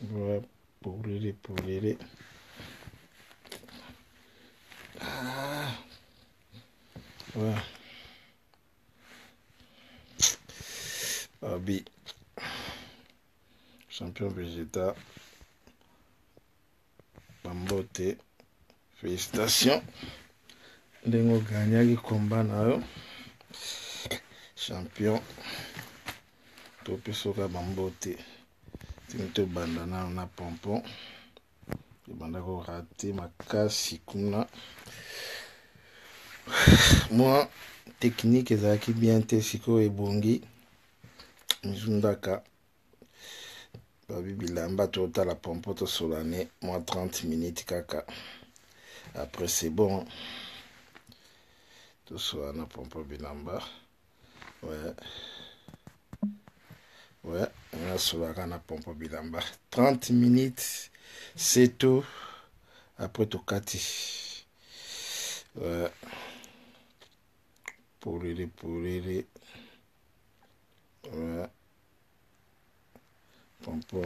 Ouais, polele polele. Ah. Ouais. Abi. Champion Vegeta. Bambote. Félicitations. Ndenge ogagnaki combat na yo. Champion. Topesoka bambote. Tini tobanda nano na pompon. Ebanda korate makasi kuna. Mwa technique ezalaki bien te, sikoyo ebongi. Mizundaka babi bilamba totala pompo tosolane mwa 30 minutes kaka, après c'est bon. Tosolana pompo bilamba. Ouais, ouais, nasolaka na pompo bilamba 30 minutes, c'est tout, après tokati. Ouais. Polele polele. Ouais. Pompo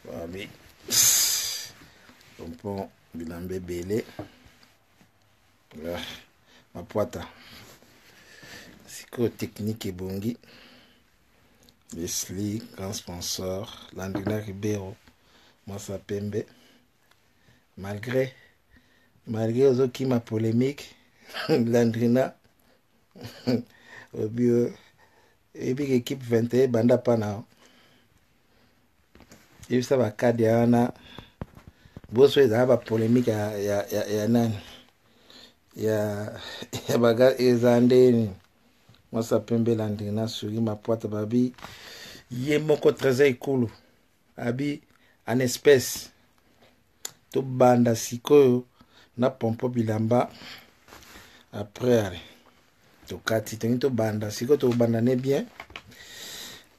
babi pompo bilamba ebele. Ouais. Mapwata sikoyo technique ebongi. Leslie grand sponsor, Landrina Ribeiro mwasa pembe, malgré ozokima polémique. Landrina obi oyebiki équipe 21 banda mpa na yebisa bakadi wana boso ezala bapolémique ya nani ya baga eza ndeni. Mwasa pembe Landrina suri mapwata babi ye moko trésor ekulu abi en espèce. Tobanda sikoyo na pompo bilamba, après ale tokati. Tongi tobanda sikoyo, tobanda ne bien.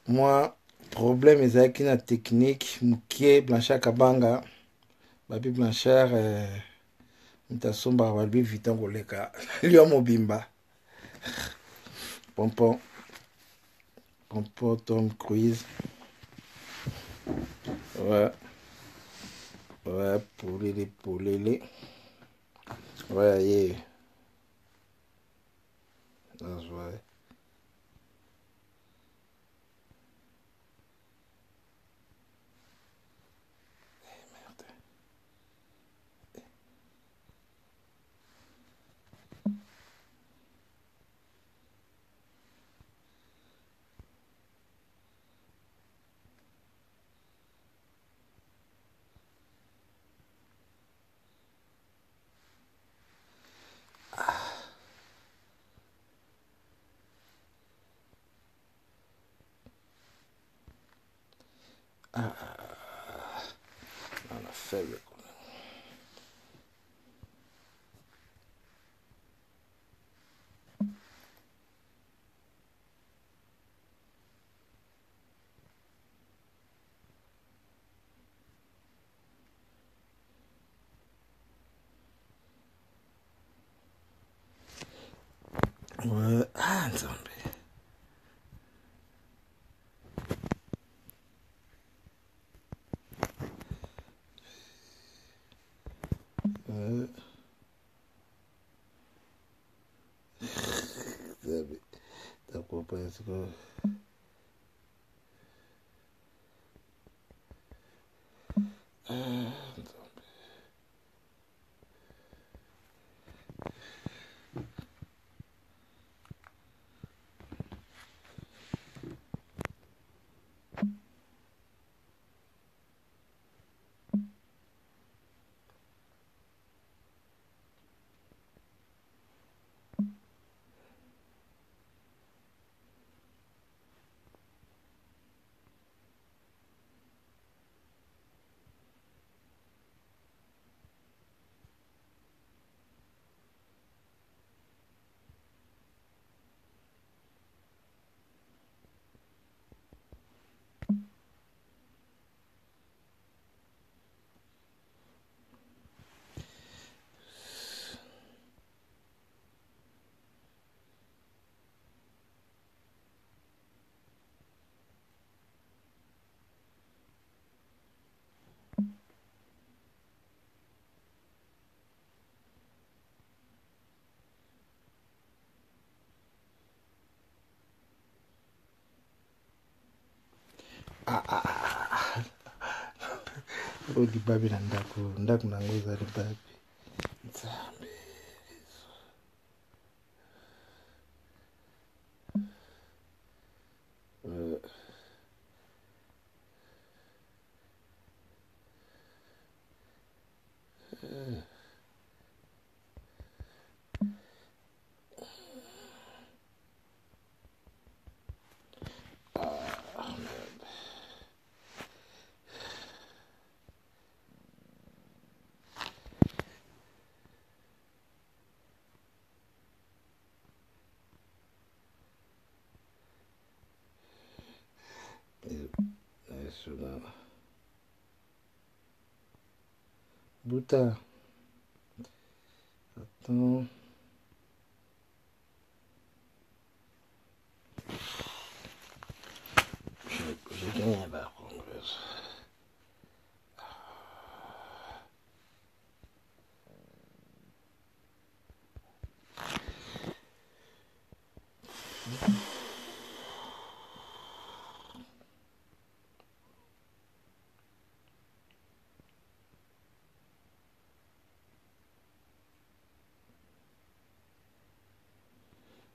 Mwa problème ezalaki na technique mokie. Blanchard Kabanga babi Blanchard, moto asombaka ba Louis Vuitton koleka liwa mobimba. Pompon pompo Tom Cruise. Ouais, ouais, polele polele. Ouais, yeah. That's right. Eh, merde. Ah, na faible. Ouais. Ah, nzambe. Nzambe. Takopa sikoyo. Ah, nzambe. Ah, ah, ah. Oyo libabi na ndako, ndako na yango eza libabi. Nzambe. Euh. Euh. Ah, merde. Buta. Attends. J'ai gagné la congolaise.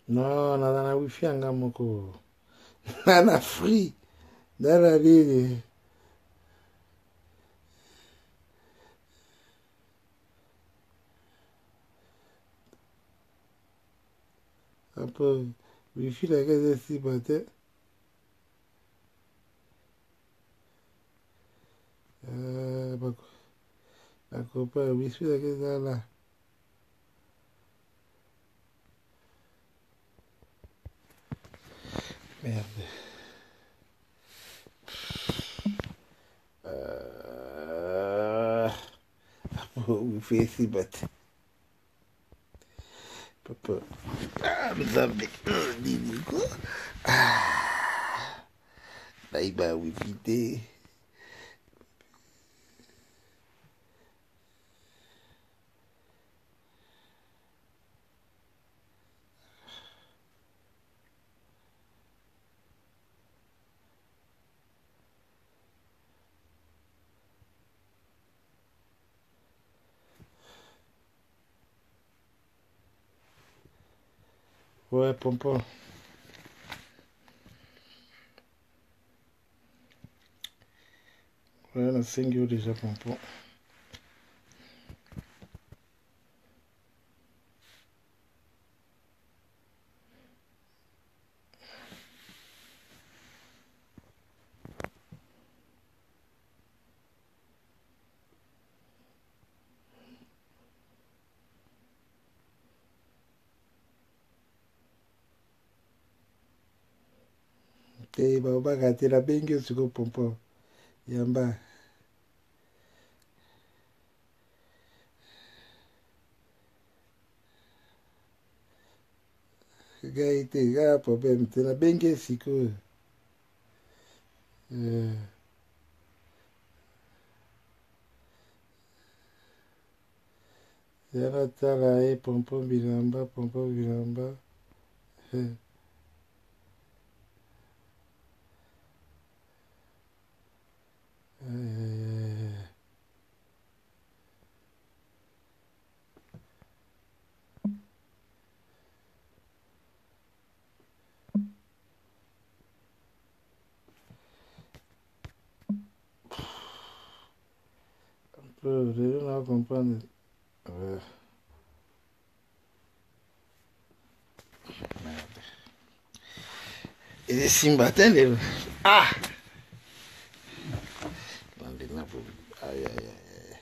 Non, naza na wifi yanga moko. Na na free. Na na nini. Apo wifi na nga eza esimba te. Euh, bakopa wifi na nga eza la. Merde. Euh... Wifi esimba te. Papa. Ah, Nzambe. Nini ko? Ah. Naiba wifi te. Ouais, pompon. Ouais, nasengi yo déjà pompon. Te babaka te, nabengi yo sikoyo pompon. Yamba. Ngai te, ngai problème te, nabengi ye sikoyo. Euh. Yala tala ye pompon bilamba, pompon bilamba. Eh. Eh. Un peu, lelo na comprendre. Ouais. Merde. Esimba te lelo. Ah! Landela po. Aïe aïe aïe.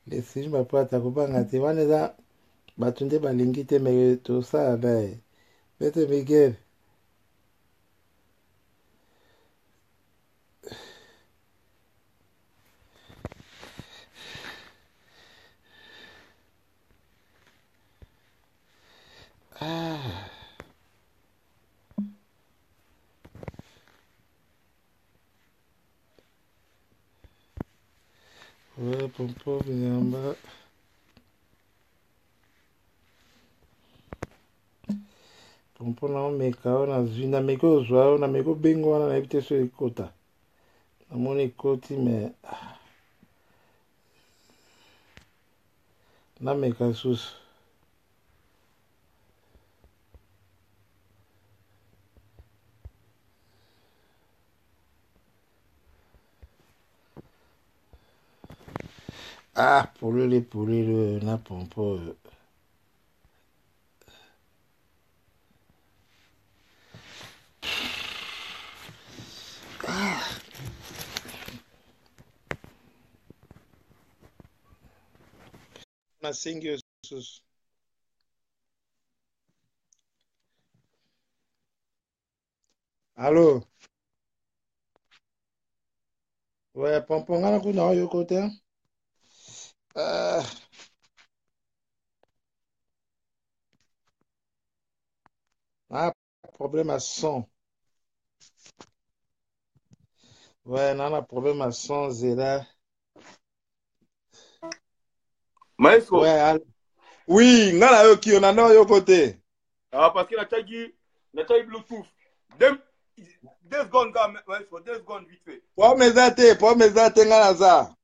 Lesili mapata kobanga te, wana eza bato nde balingi te, me tosala na ye bete Miguel. Ah. Ouais, pompo bilamba. Pompo naomeka oyo nazwi, nameki ozwa oyo, nameki obenga wana, nayebi te soki ekota. Namoni ekoti mais ah. Nameka lisusu. Ah, polele polele oyo na pompo oyo. Ah. Nasengi yo susu. Allo. Ouais, pompo nga na kuna oyo kote. Ah. Ah, problème à son. Ouais, na problème à son zela. Maestro. Ouais, al... Oui, nga na yoki yo na ndo yo kote. Ah, parce que na tchaki Bluetooth. 2 secondes, gars, maestro, 2 secondes, vite fait. Problème eza te, problème eza te, nga naza.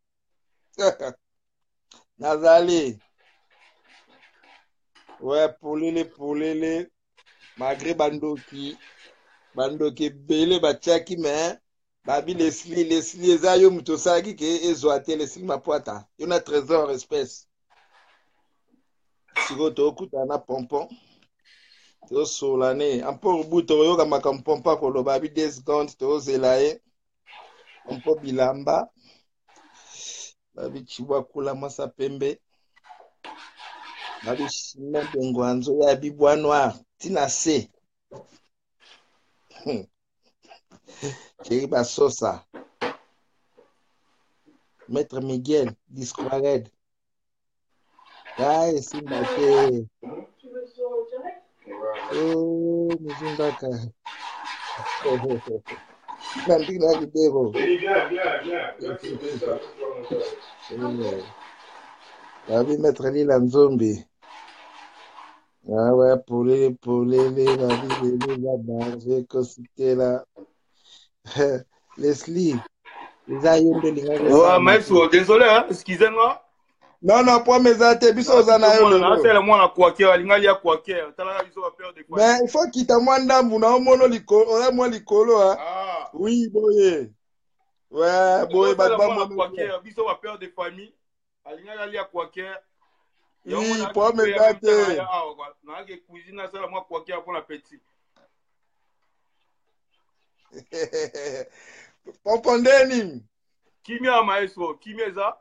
Nazali. Ouais, polele polele malgré bandoki bandoki ebele batiaki mais babi Leslie Leslie eza yo moto osalaki ke ezwa te. Leslie Mapwata, yo na Trésor Espèce. Sikoyo tokutana na Pompon, tosola ne ampor bu, tokoyoka makambo Pompon akoloba. Abi 2 secondes, tozela ye. Pompo bilamba, babi Chibwakula mwasa pembe, babi Chimene Bengwanzo ya bibwa noir ntina se Thierry Basosa, Maître Miguel Disquared. Ah, esimba te. Oh, muzundaka. Nandina kidebo. Viens, viens, viens. Babi Maître Lila Nzombi. Ah ouais, polele polele, babi lelo eza danger kositela. Leslie, eza yo nde olingaki Ouais, osalama te. maestro, désolé, hein, excusez-moi. Non, non, problème eza te, biso oza na yo lelo. Nasala mwana kwaker, alinga lia kwaker. Talaka biso ba père de Mais famille. il faut kita mwa ndambu na omona likolo, oza mwa likolo, hein. Ah. Oui, boye. Ouais, boye bato Tozosala mwana bamona bien. kwaker, biso ba père de famille. Alingaki alia kwaker. Yango Oui, nayaki problème mpe eza en même temps te. naya awa quoi. Nayaki cuisine nasala mwa kwaker mpona petit. Pompo ndeni. Kimia maestro, kimia eza.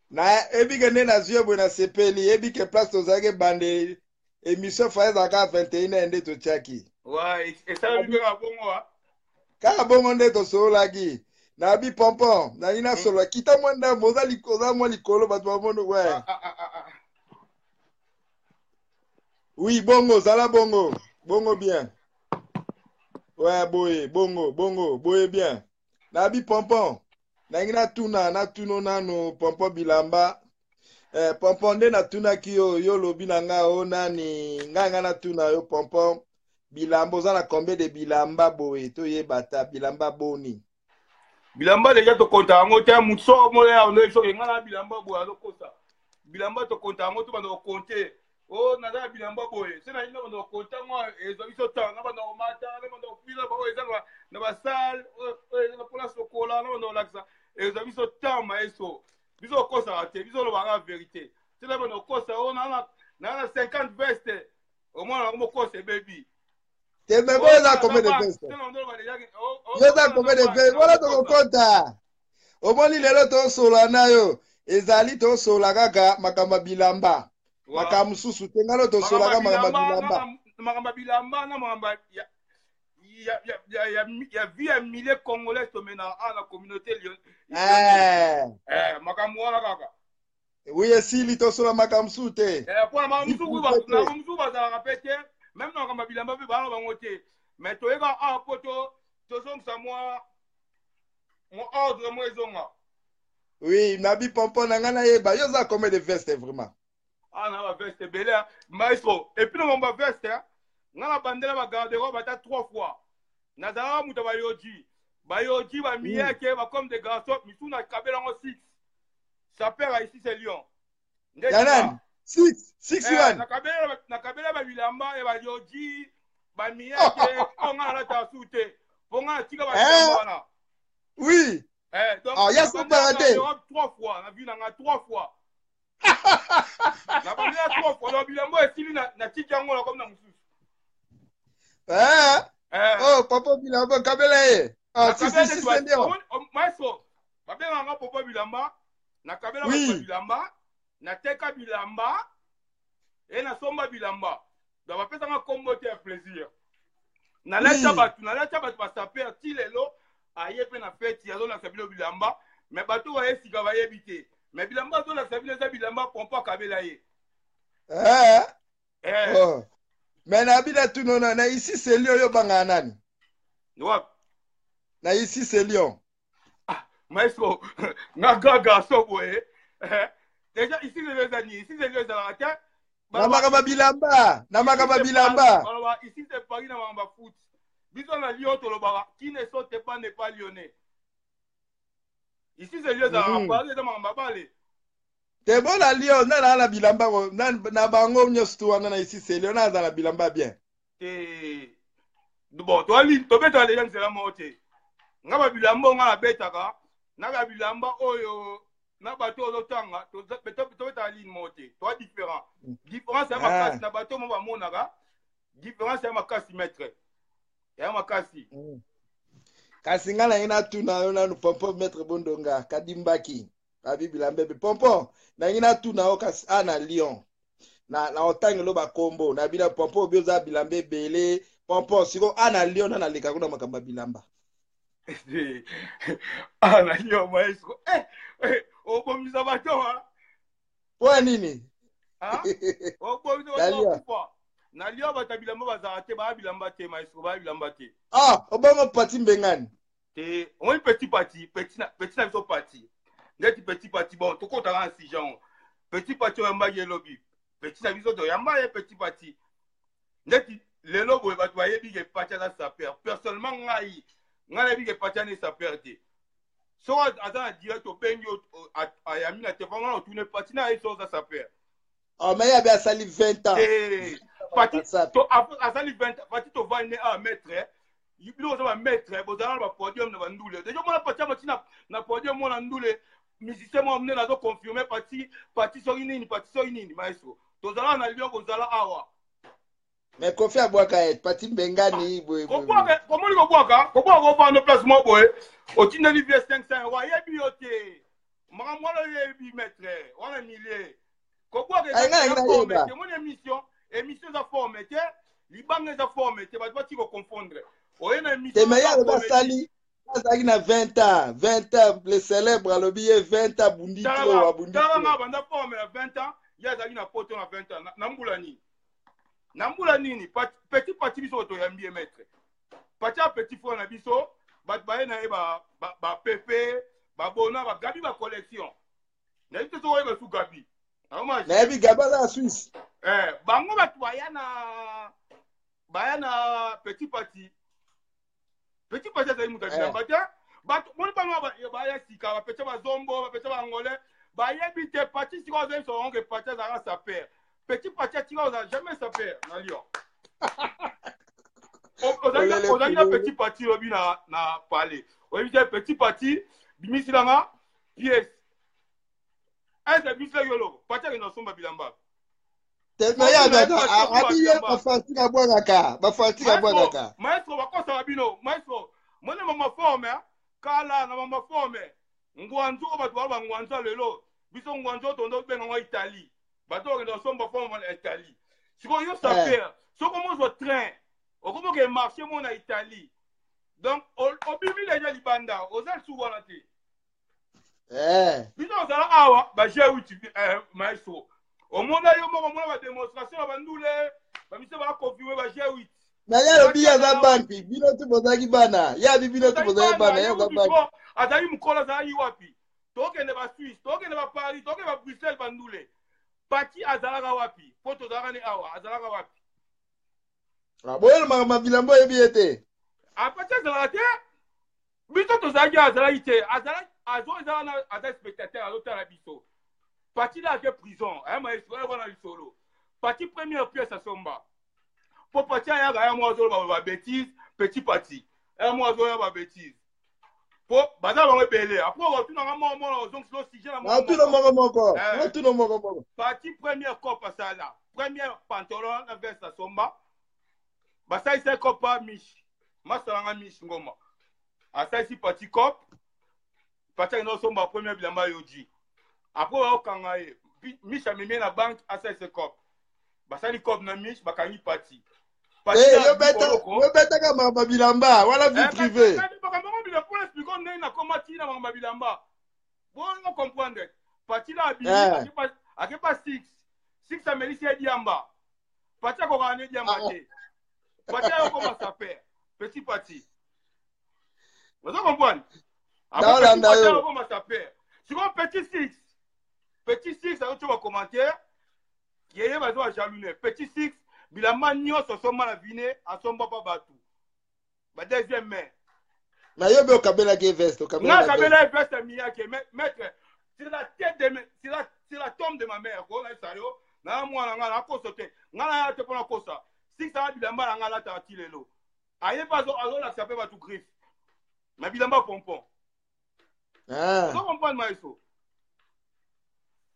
Na ebike nde nazwi yo boye, nasepeli. Ebike place tozalaki ebandeli émission fa ezalaka 21 nde totiaki. Ouais, esalami mpe kaka bongo ah. Kaka bongo nde tosololaki. Nabi Pompon, nalingi nasolola, kita mwa ndambo, oza oza mwa likolo, bato bamoni. Ouais. Ah, ah, ah, ah, ah. Oui, bongo zala bongo bongo bien. Ouais, boye bongo bongo boye bien. Nabi Pompon, nalingi natuna, natuna nano Pompon bilamba. Pompon nde natunaki yo, yo olobi na nga o nani ngai ngai natuna yo Pompon bilamba, oza na combien de bilamba boye? Toyeba ta bilamba boni. Bilamba deja tokonta yango te. Motu soko moko ya ndo soki ngai na bilamba boye azokosa. Bilamba tokonta yango to banda kokonte o naza na bilamba boye se na banda kokonta ngo ezwa biso temps na banda komata na banda kopila oyo eza na basale oyo eza mpona sokola na banda kolakisa ezwa biso temps. Maestro, biso okosaka te, biso olobaka vérité te. Na banda kokosa o naa na 50 veste, omwana yango mokosa ebebi. Te, me boyo eza combien de veste? Yo eza combien de veste wana tokokonta? Omoni lelo tosola na yo, ezali tosola kaka makambo ya bilamba, makambo mosusu te. Ngano tosolaka makambo ya bilamba. Makambo ya bilamba na makambo ya vie ya milieu congolais tomena a na communauté. Makambo wana kaka. Oui, esili, tosola makambo mosusu te. Mpona makambo mosusu bazalaka mpe te, même na makambo ya bilamba mpe bana bango te. Mais toyeka awa mpo tozongisa mwa ordre mwa ezonga. Oui, nabi pompon na nga nayeba yo oza combien de veste vraiment? Ah, na ba veste ebele maestro. Et puis na ba veste nga na bandela ba garde-robe ata trois fois. Nazalaka moto ya bayoji bayoji bamiyeke ba comme des garçons misu na kabela yango 6 saper ya ici c'est Lyon. Ya nani? 6 6 wan. Nakabela babilamba ya bayoji bamiyeke mpo nga nalataka su te mpo nga natika babilamba wana. Oui. Eh, donc, ah, ya sombaka te. Trois fois na vie na nga, trois fois na bandela, trois fois. Donc bilamba esili, natiki yango na komi na mosusu. Eh? Eh. Oh, papa bilamba kabela ye. Ah, si si si, c'est bien. Maestro, babengaka nga papa bilamba. Nakabela bato bilamba, nateka bilamba e nasomba bilamba. Donc bapesanga nkombo te ya plaisir. Nalata bato, nalata bato basaper ti lelo. Aye mpe na feti, azolakisa bino bilamba, me bato baye sika bayebi te, me bilamba azolakisa bino eza bilamba pompo akabela ye. Eh. Eh. Oh. Mais na bina tuno na ici c'est Lyon, yo banga nani? Wapi? Na ici c'est Lyon. Ah, maestro, nga grand garçon boye. Eh, déjà ici c'est les amis, ici c'est les ezalaka te. Na makambo bilamba, na makambo bilamba. Baloba ici c'est Paris na makambo foot. Biso na Lyon tolobaka qui ne saute pas n'est pas lyonnais. Ici c'est Lyon ezalaka Paris eza makambo bale. Te, bo na Lyon na na bilamba na bango nyonso tu wana na ici c'est Lyon na aza na bilamba bien. Te, bon, toali tobetaka deja nzela moko te. Nga babilamba oyo nga nabetaka na babilamba oyo na bato oyo ozotanga, tobetaka ligne moko te, toa différent. Différence ya makasi na bato mo bamonaka différence ya makasi, maître, ya makasi. Kasi nga nangi natuna yo nanu, pompo maître Bondonga kadimbaki babi bilamba ebe. Pompon, nangi natuna yo kasi a na Lyon na otangelo bakombo na bino, pompo obi oza bilamba ebele. Pompon, siko a na Lyon na naleka kuna makambo ya bilamba. A na Lyon, maestro, eh, eh, obomisa bato. Mpo ya nini? Obomisa bato bakufa. Na Lyon bato ya bilamba bazala te, baya bilamba te, maestro, baya bilamba te. Ah, obongo pati mbengani? Te, omoni petit pati, petit na, petit na biso pati ndeti petit pati. Bon, tokotaka na sujet yango. Petit pati oyambaki elobi petit na biso, toyamba ye petit pati ndeti lelo boye bato bayebi ke pati aza saper. Personnellement ngai, ngai nayebi ke pati ana saper te. Soki aza na direct, obengi, ayambi na telefone, wana otune pati na ye so oza saper. Oh, mais yabi asali 20 ans. Te, pati asali 20 ans. Pati tovandi ne a maître, bino boza bamaître, bozala na bapodium na bandule. Deja omona pati amati na podium mona ndule, musicien moko monene azoconfirme pati, pati soki nini, pati soki nini. Maestro, tozala na Lyon, bozala awa. Mais Kofi abwaka ye pati mbengani boye. Kobwaka, komoni kobwaka, kobwaka, kovanda place moko boye, otindeli vie 500 euro, ayebi yo te. Makambo wana oyebi, maître, wana milie kobwaka eza forme te. Omoni émission, émission eza forme te, libanga eza forme te. Bato bati koconfondre oye na émission. Te, mais ye alobi asali, azalaki na 20 ans, 20 ans, le célèbre alobi ye 20 ans abundi trop, abundi. Talanga banda forme na 20 ans, ye azalaki na poto na 20 ans na mbula nini? Na mbula nini? Petit pati biso toyambi ye, maître pati ya petit frère na biso, bato baye na ye bapepe, babona bagabi bacollection. Nayebi te soki oyeba su gabi. Nayebi gabi, aza na Suisse. Eh, bango bato baya na, baya na petit pati. Petit pati azali moto ya bilamba te. Bato moni bano baya sika, bapetya bazombo, bapetya baangolais, bayebi te pati. Sika ozali biso bango ke pati azalaka saper. Petit pati atika ozala jamais saper na Lyon. Ozalaki na petit pati lobi na palais, oyebi te petit pati bimisilanga pièce ese bisilaki eloko. Pati akende asomba bilamba. Abi ye bafantique abwakaka, bafantique abwakaka. Maestro, bakosaka bino. Maestro, mone mama forme kala na mama forme ngwanzu oyo bato baa bangwanzu ya lelo. Biso ngwanzu oyo tondo benga ngo Italie, bato bakende kosomba forme na Italie. Sikoyo yo saper, soki omozwa train, okomoke marché mo na Italie, donc obimi deja libanda, oza lisusu wana te. Biso ozala awa ba G8, maestro, omona yo moko, omona badémonstration ya bandule, bamiso baconfirme ba G8. Na ye alobi ye aza banki, bino tu bozalaki bana. Ye abi bino tu bozalaki bana, ye aza banki. Azalaki mokolo, azalaki wapi? Tokende ba Tokende ba Paris, tokende ba Bruxelles, bandule. Pati azalaka wapi? Po tozalaka ne awa, azalaka wapi? Ah, boyelo makambo ya bilamba oyebi ye te. Ah, Pati azalaka te. Biso tozalaki azalaki te. Azalaki azo ezala na aza spectateur azotala biso. Pati la ake prison, aya maestro aya wana lisolo. Pati première pièce asomba. Po Pati ayaka ya mwa azoloba ba bêtises, petit Pati. Ya mwa azoya ba bêtises. Po baza bango ebele. Après otuna nga moko moko ozongisa sujet na moko. Natuna moko moko. Eh. Natuna moko moko. Pati première cop asala. Première pantalon na veste asomba. Basalisa cop mishi. Masala nga mishi ngoma. Asalisi Pati cop. Pati akenda kosomba première bilamba yoji. Après baokanga ye. Mishi amemi ye na banque asalisa cop. Basali cop na mishi bakangi Pati. Eh, yo betaka makambo ya bilamba wana vie eh, privée. Makambo yango bilamba mpo explique ndenge nakoma ti na makambo ya bilamba. Bongo comprendre. Pati na abimi eh. akepa 6. 6 amelisi ye diamba. Pati akokaka ne diamba ah. te. Pati ayokoma saper. Petit Pati. Ozo comprendre? Naolanda yo. Akokoma saper. Sikoyo petit 6. Petit 6 azotia ba commentaire. Yeye bazo ba jaloux ne. Petit 6 bilamba nyonso asomba na vine asomba pa bato. Ba deuxième main. Na yo be okabelaki ye veste, okabelaki. Nga kabela ye veste ya miyake, maître sur la tête de sur la tombe de ma mère, ko na sayo, na mwana nga na koso te. Nga na ya te pona kosa. Six a bilamba na nga lata ti lelo. Aye pa azo azolakisa pe bato griffe. Na bilamba pompon. Ah. Ozo comprendre maestro?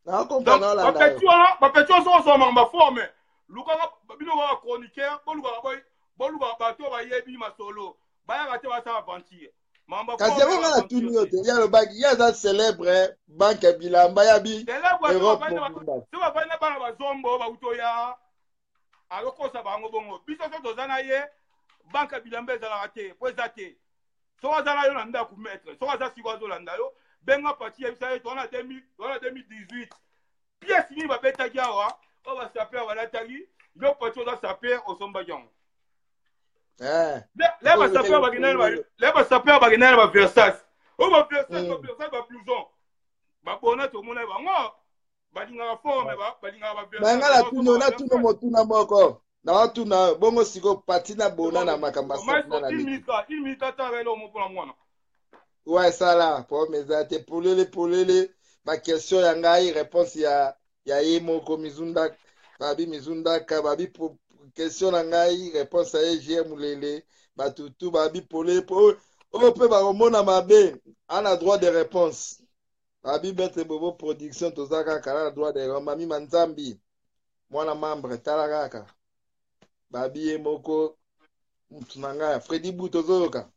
Na comprendre olanda. Ba petit wana, ba petit wana soso mamba forme. Lukaka bino ba chroniqueur, bolukaka boy, bolukaka bato bayebi masolo. Bayaka te basala aventure. Mamba Kasi yango nga natuni yo te, ye alobaki ye aza célèbre banque ya bilamba ya bi Europe mobimba. So bafandi na bana bazombo bauti oya azokosa bango bongo. Biso so toza na ye banque ya bilamba ezalaka te, po eza te. Soki aza na yo na ndako maître, soki aza sikoyo azolanda yo, benga Pati yebisa ye toza na 2018 pièce nini babetaki awa oyo basaper balataki yo Pati oza saper osombaki yango. Eh. Le basaper bakendaki na baversas oyo baversas baversas bablouson babona tomona bango balingaka forme balingaka baversas. Nga natuni natuni motuna moko nawatuna bongo sikoyo Pati na bona na makambo asana na leki wa esala problème eza te polele polele baquestion ya ngai réponse ya ya ye moko mizunda babi mizundaka babi question na ngai réponse ya ye jr mulele bato tu babi polele oyo mpe bakomona mabe ana droit de réponse babi maître bobo production toza kaka na droit de réponse mami manzambi mwana membre tala kaka babi ye moko mutu na ngai Fredi Buta ozoyoka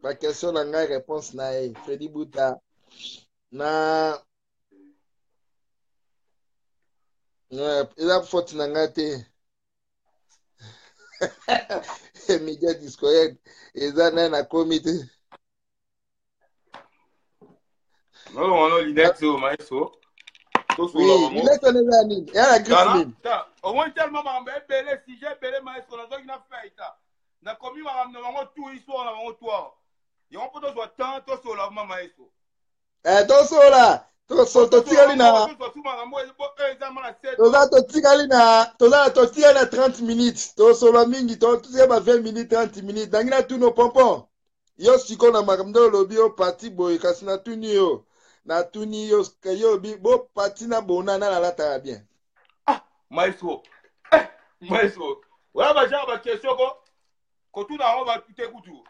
ba question na ngai réponse na ye Fredi Buta na eza faute na ngai te media discoed eza naye nakomi te nolonga lunette oyo maestro. Oui, lunette wana eza nini? Eya na griffe nini? Omoni tellement makambo ebele, sujet ebele maestro, nazwaki na feuille ta nakomi makambo na bango tout, histoire na bango tout awa yango mpo tozwa temps tosolola ma maestro. Eh, tosola totikali na toza totikali na toza totikali na 30 minutes tosolola mingi totikali ba 20 minutes 30 minutes nangi natuna pompon yo sikoyo na makambo nde olobi yo Pati boye kasi natuni yo natuni yo yo olobi bo Pati na bona nani alataka bien? Ah maestro, eh, maestro oya bagenre baquestion ko kotuna yango bato te kutu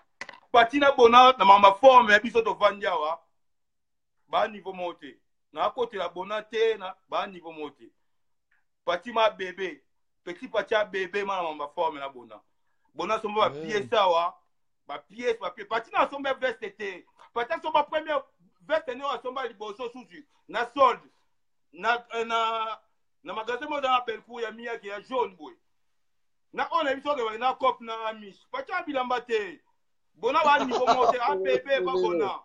Pati na bona na makambo forme ya biso tovandi awa ba niveau moko te nakotela bona te na ba niveau moko te Pati ma bebe petit Pati ya bebe ma na makambo forme na bona bona asomba bapiese awa bapiese bapiese Pati na asomba veste te Pati asomba première veste nde oyo asomba liboso susu na solde na, na, na magasin moko eza na Belcour ya miyake ya jaune boye na oyo na biso okebaki na cope na amish Pati ya bilamba te bona ba niveau moko te abebe babona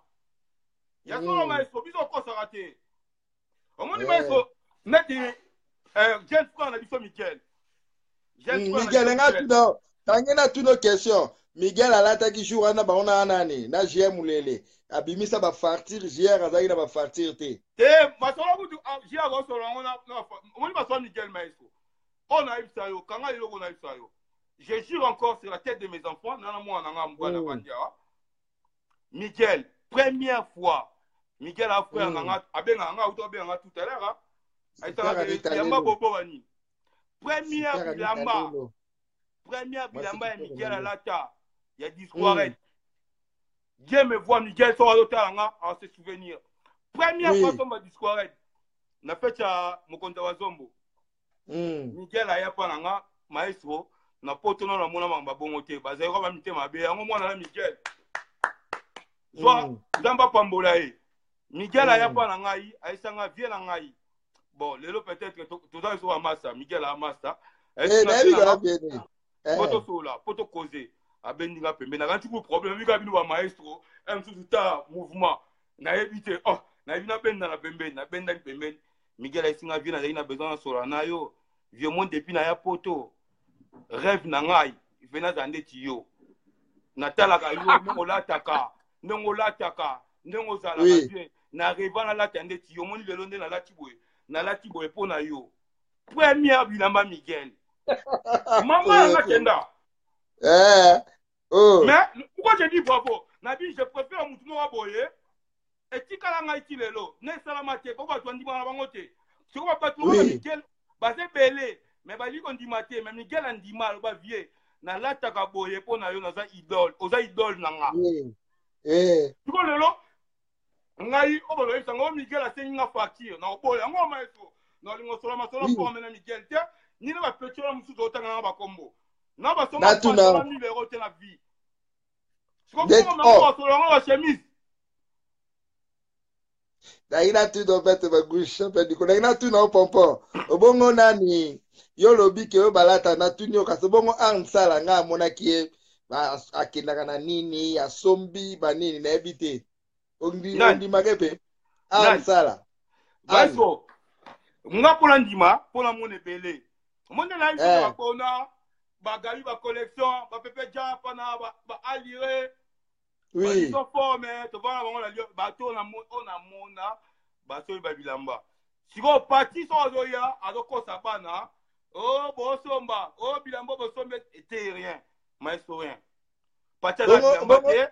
ya solo maestro biso okosaka te omoni maestro neti jeune frère na biso Miguel. Miguel nga tuna. Nange natuna question. Miguel alataki jour wana bango na nani na JR Mulele abimisa ba fartir. JR azalaki na ba fartir te. Te, masolo kutu JR akosolola yango. Omoni masolo Miguel Maestro oyo nayebisa yo, kanga eloko nayebisa yo. Je jure encore sur la tête de mes enfants, nana mwana nanga mobali avandi awa. Miguel, première fois Miguel a frère nanga abengaka nga, auto abengaka tout à l'heure, ayisaka yamba bobo bani. Première bilamba, première bilamba ya Miguel alata ya Dsquared. Dieu me voit, Miguel soki azotala nga a se souvenir. Première fois somba Dsquared na fete ya mokonzi ya Wazombo. Miguel aya mpa na nga: "Maestro, na poto nano namona makambo babongo te, bazali kwa bamitema mabe." Yango mwana na Miguel zwa. Nzambe apambola ye. Miguel aya mpa na ngai, ayesanga vie na ngai. Bon, lelo peut-être toza biso bamasa, Miguel amasa po tosolola, po tokoze. Abendi nga pembeni, nakanti ku problème bika bino bamaestro mosusu ta mouvement nayebi te. Oh, nayebi, nabenda na pembeni, nabendani pembeni. Miguel ayesinga: "Vieux, nazali na besoin nasola na yo. Vieux, moi depuis naya poto, rêve na ngai ve nazala ndeti yo. Natalaka yo ndenge olataka, ndenge olataka, ndenge ozalaka. Vieux, na rêva nalata ndeti yo. Omoni lelo nde nalati boye, nalati boye mpo na yo." Première bilamba Miguel, mama yanga kenda. Oh. Mais pourquoi je dis bravo nabi? Je préfère mutu moko boye etikala ngai ti lelo na esalama te, po bato bandimaka na bango te. Sikoyo bato lokola Miguel baza ebele, mais balingi kondima te. Mais Miguel andima, aloba: "Vieux, nalataka boye mpo na yo, naza idole, oza idole na nga." Sikoyo lelo ngai oyo baloyebisa ngo Miguel asengi nga facture na oboya yango. Maestro, nalinga osola masolo forme na Miguel te, nini bapetiola mosusu otanga nanga bakombo na basomba 1000 euro te na vie. Sikoyo basolo yango bachemise. Nangi natuna obete bagushe mpe ndiko nangi natuna o pompon obongo nani yo olobi ke oyo balata. Natuni yo kasi obongo arne sala nga amonaki ye akendaka na nini, asombi banini, nayebi te. Ondimake mpe arne sala? Maestro, nga mpona ndima, mpona mona ebele, omoni nayebi bakona bagabi bacollection bapepe japa na baalire. Biso forme tovanda bango na bato oyo namona basoyi babilamba. Sikoyo pati so azoya, azokosa bana o bosomba o bilamba, bosombi ete rien, maestro, rien. Pati aza bilamba te.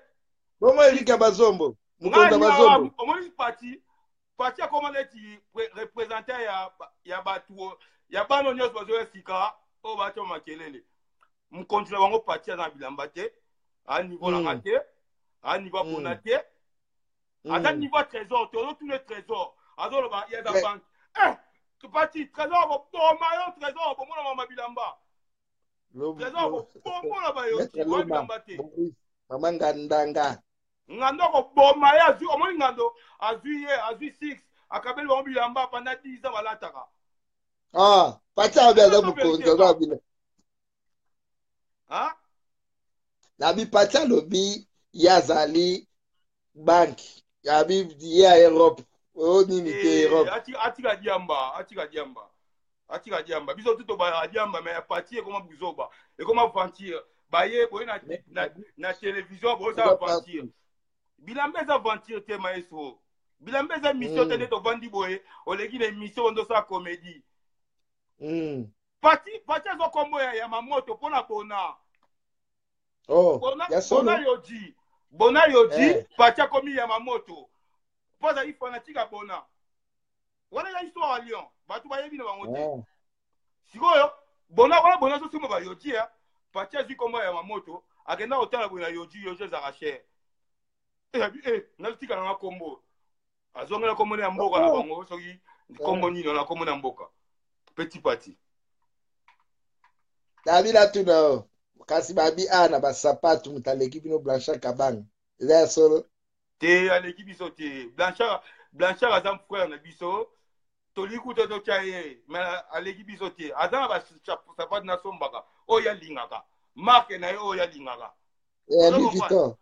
Bongo Erika Bazombo, mokonzi ya Bazombo? Omoni pati, pati akoma neti représentant ya bato ya bana nyonso bazoya sika oyo batya makelele. Mokonzi na bango pati aza na bilamba te, a niveau nanga te, a niveau abona te, aza niveau ya Trésor te. Ozotuna Trésor, azoloba ye aza banque. Pati, Trésor akoboma yo. Trésor bomona mama bilamba, Trésor akobomona bayoki wa bilamba te. Mama ngandanga. Ngando akoboma ye. Azwi, omoni ngando azwi ye, azwi 6, akabeli bango bilamba pendant 10 ans balataka. Ah, pati abe aza mokonzi, aza bino. Nabi pati alobi ye azali banque, abi ye ya Europe oyo nini te, Europe. Atika diamba, atika diamba, atika diamba. Biso tu tobayaka diamba, mais ya pati ekoma buzoba, ekoma aventure. Baye boye na télévision, bozala aventure. Bilamba eza aventure te, maestro. Bilamba eza mission te. Nde tovandi boye, oleki na émission ondo osala comédie. Pati, pati aza kombo ya mamoto mpona bona. Oh, bona, ya solo. Bona yoji, bona yoji. Pati akomi ya mamoto mpo azali fanatique ya bona wana. Eza histoire ya Lyon, bato bayebi na bango te. Sikoyo bona wana, bona azosomba bayoji ya pati, azwi kombo ya mamoto, akenda kotala boye na yoji, yoji ezalaka cher. Eyabi e natika nanga kombo, azongela kombo ya mboka na bango, soki kombo nini wana, kombo na mboka petit pati. Nabi natuna yo kasi, babi a na basapatu moto aleki bino Blanchard Kabanga, eza ya solo? Te, aleki biso te. Blanchard, Blanchard aza frère na biso, tolingi kuta totya ye, mais aleki biso te. Aza na basapatu nasombaka oyo alingaka, marque na ye oyo alingaka. Louis Vuitton.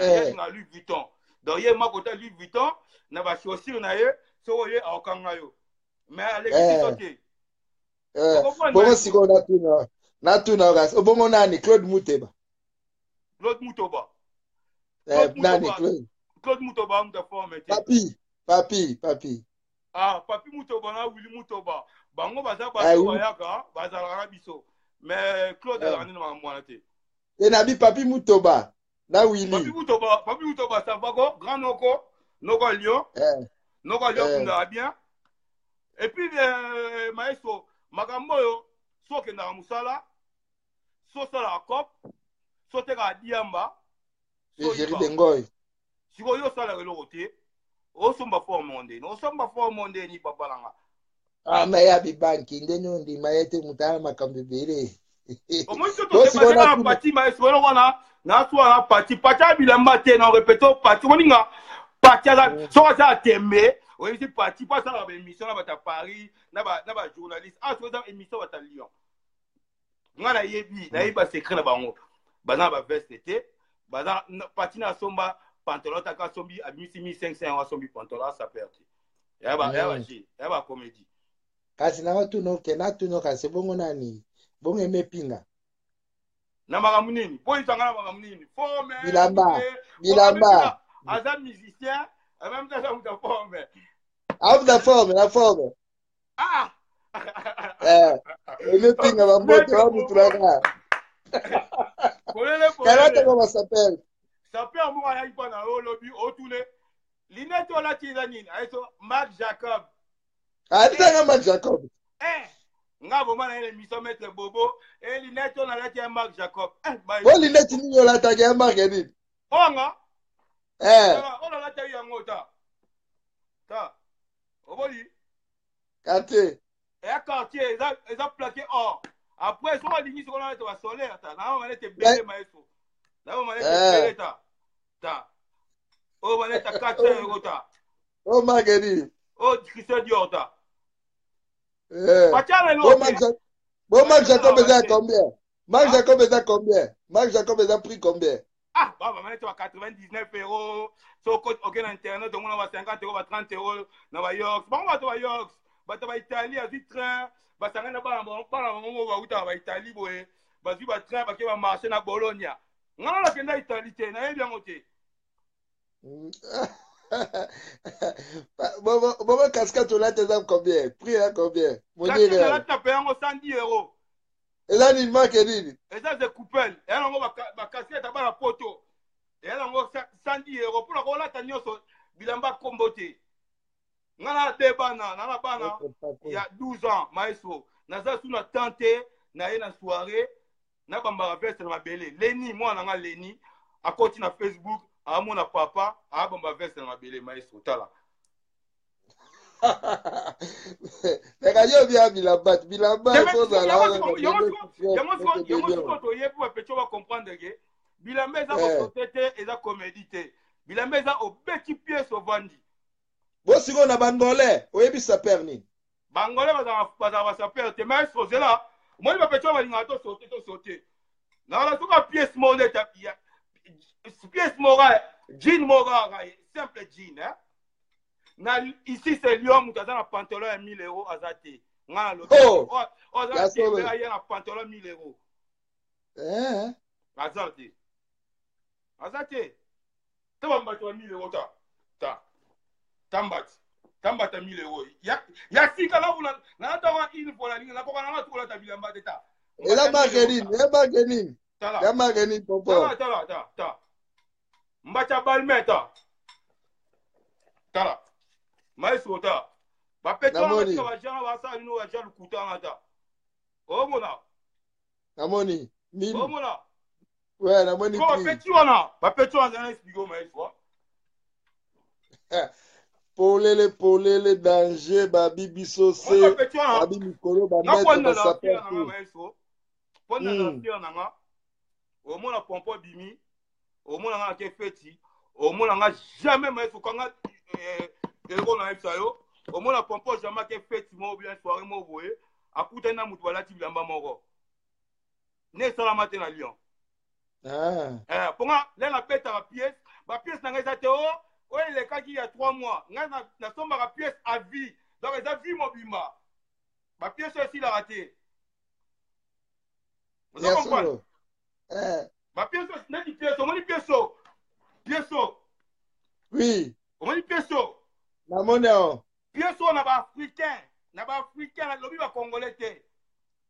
Ye alingaka Louis Vuitton, donc ye moko ta Louis Vuitton na bachaussure na ye, soki oye aokanga yo, mais aleki biso te. Bongo sikoyo natuna. Natuna yo kasi obongo nani Claude Muteba? Claude Mutoba. Eh, nani Claude? Claude Mutoba mutu forme te. Papi, papi, papi. Ah, papi Mutoba na Willy Mutoba. Bango baza bato bayaka, bazalaka na biso. Mais Claude eh. azalaka nde na makambo wana te. Te na bi papi Mutoba na Willy. Papi Mutoba, papi Mutoba ça va ko, grand noko, noko Lyon. Eh. Noko Lyon eh. kundaka bien. Et puis euh, maestro, makambo oyo so okendaka mosala, so osalaka cop, so otekaka diamba, so Jerry Bengoy. Sikoyo yo osalaka eloko te, osomba forme ndeni, osomba forme ndeni papa na nga. Ah, mais ya bibanki ndeni ondima ye te moto aya makambo ebele. Omoni so tosepase na pati maestro eloko wana nasuwa na pati pati ya bilamba te na repete pati omoni nga pati aza mm. soki aza atembe oyebisi pati mpo asalaka baémission na bato ya paris na bajournaliste ah soki eza émission bato ya lyon nga nayebi nayebi basecret na bango baza na baveste te baza pati na asomba pantalon ataka asombi abimisi 1500 yango asombi pantalon asaper te ya baje ya bacomédie kasi natuna oke natuna kasi bongo nani bongo emepinga na makambo nini mpo oyebisa na makambo nini forme bilamba bilamba aza musicien ameme aza moto ya forme aza forme na forme ah eh emepinga bambote bamutulaka polele polele kama sapel sapel moko ayaki mpo na yo olobi otune linete olati eza nini ayeso mark jacob abisanga mark jacob eh nga vraiment na ye émission maître bobo e linete oyo nalati ya mark jacob eh, bo linete nini olataki ya mark nini onga eh oyo nalataki yango ta ta oboli quartier eya quartier eza eza plaqué or après soki alingi sikoyo nalata basolaire ta naa manete ebele maestro naa manete ebele ta ta oyo manete ya 400 euro ta oyo marke nini oyo christian dior ta bo mark jacob eza ya combien mark jacob eza combien mark jacob eza prix combien ah ba bamana ba 99 euro so oke na internet omona ba 50 euro ba 30 euro na ba yorks bango bato ba yorks bato ba italie azwi train basangani na bana bana bango moko bautaka ba italie boye bazwi ba train bake ba marché na bologna nga na nakenda italie te nayebi yango te bongo casquette olati eza combien prix ya combien monalati na paye yango 110 euro eza nini marke nini eza ze coupel eya nango bacasquette ya bana poto eya nango 110 euro mpona kolata nyonso bilamba kombo te nga na de bana na na bana ya 12 ans maestro naza su na temps te naye na soirée nabambaka veste na mabele leni mwana na nga leni akoti na facebook amona papa abamba veste na mabele maestro tala Naka yo bia bilamba bilamba ezozala yango sikoyo toyebi bapecho bacomprendre ke bilamba eza kosote te eza comédie te bilamba eza obeti pièce ovandi bo sikoyo na bangolais oyebi saper nini bangolais bazala basaper te maestro zela omoni bapecho balingaka tosote tosote nakala soka pièce moko nde pièce moko jean moko kaka simple jean eh? Na ici c'est Lyon moto aza na pantalon ya 1000 euros aza te nga na lobi oh, oyo aza na tembe aya na pantalon 1000 euros eh. Aza te aza te ta bambato ya 1000 euros ta ta tambati tambata 1000 euros ya, ya sika nalataka une fois nalingi nakoka nanga tukolata bilamba te ta eza marke nini ya marke nini ya marke nini popo tala tala ta ta mbacha balme ta tala maestro ta bapeti wana tika bajana basala bino baja lokuta wana ta omona namoni omona ouais namoni bapeti wana bapeti wana zana explique maestro polele polele danger babi biso se babi mikolo bametre basaper mpo nazala fier na nga omona pompo abimi omona nga nake feti omona nga jamais maestro kanga eh, eloko nayebisa yo omona pompo jamais ake feti moko bien soirée moko boye akutani na moto balati bilamba moko ne esalama te na lyon ah. eh, mpo nga nde nabetaka pièce bapièce na ngai eza te o oh, oyo elekaki ya 3 mois ngai nasombaka pièce à vie donc eza vie mobimba bapièce oyo esilaka te. Ozo comprendre? Eh. Ba pièce neti pièce omoni pièce pièce. Oui. Omoni pièce. Namoni yango. Pièce oyo na ba africain, na ba africain nalobi ba congolais te.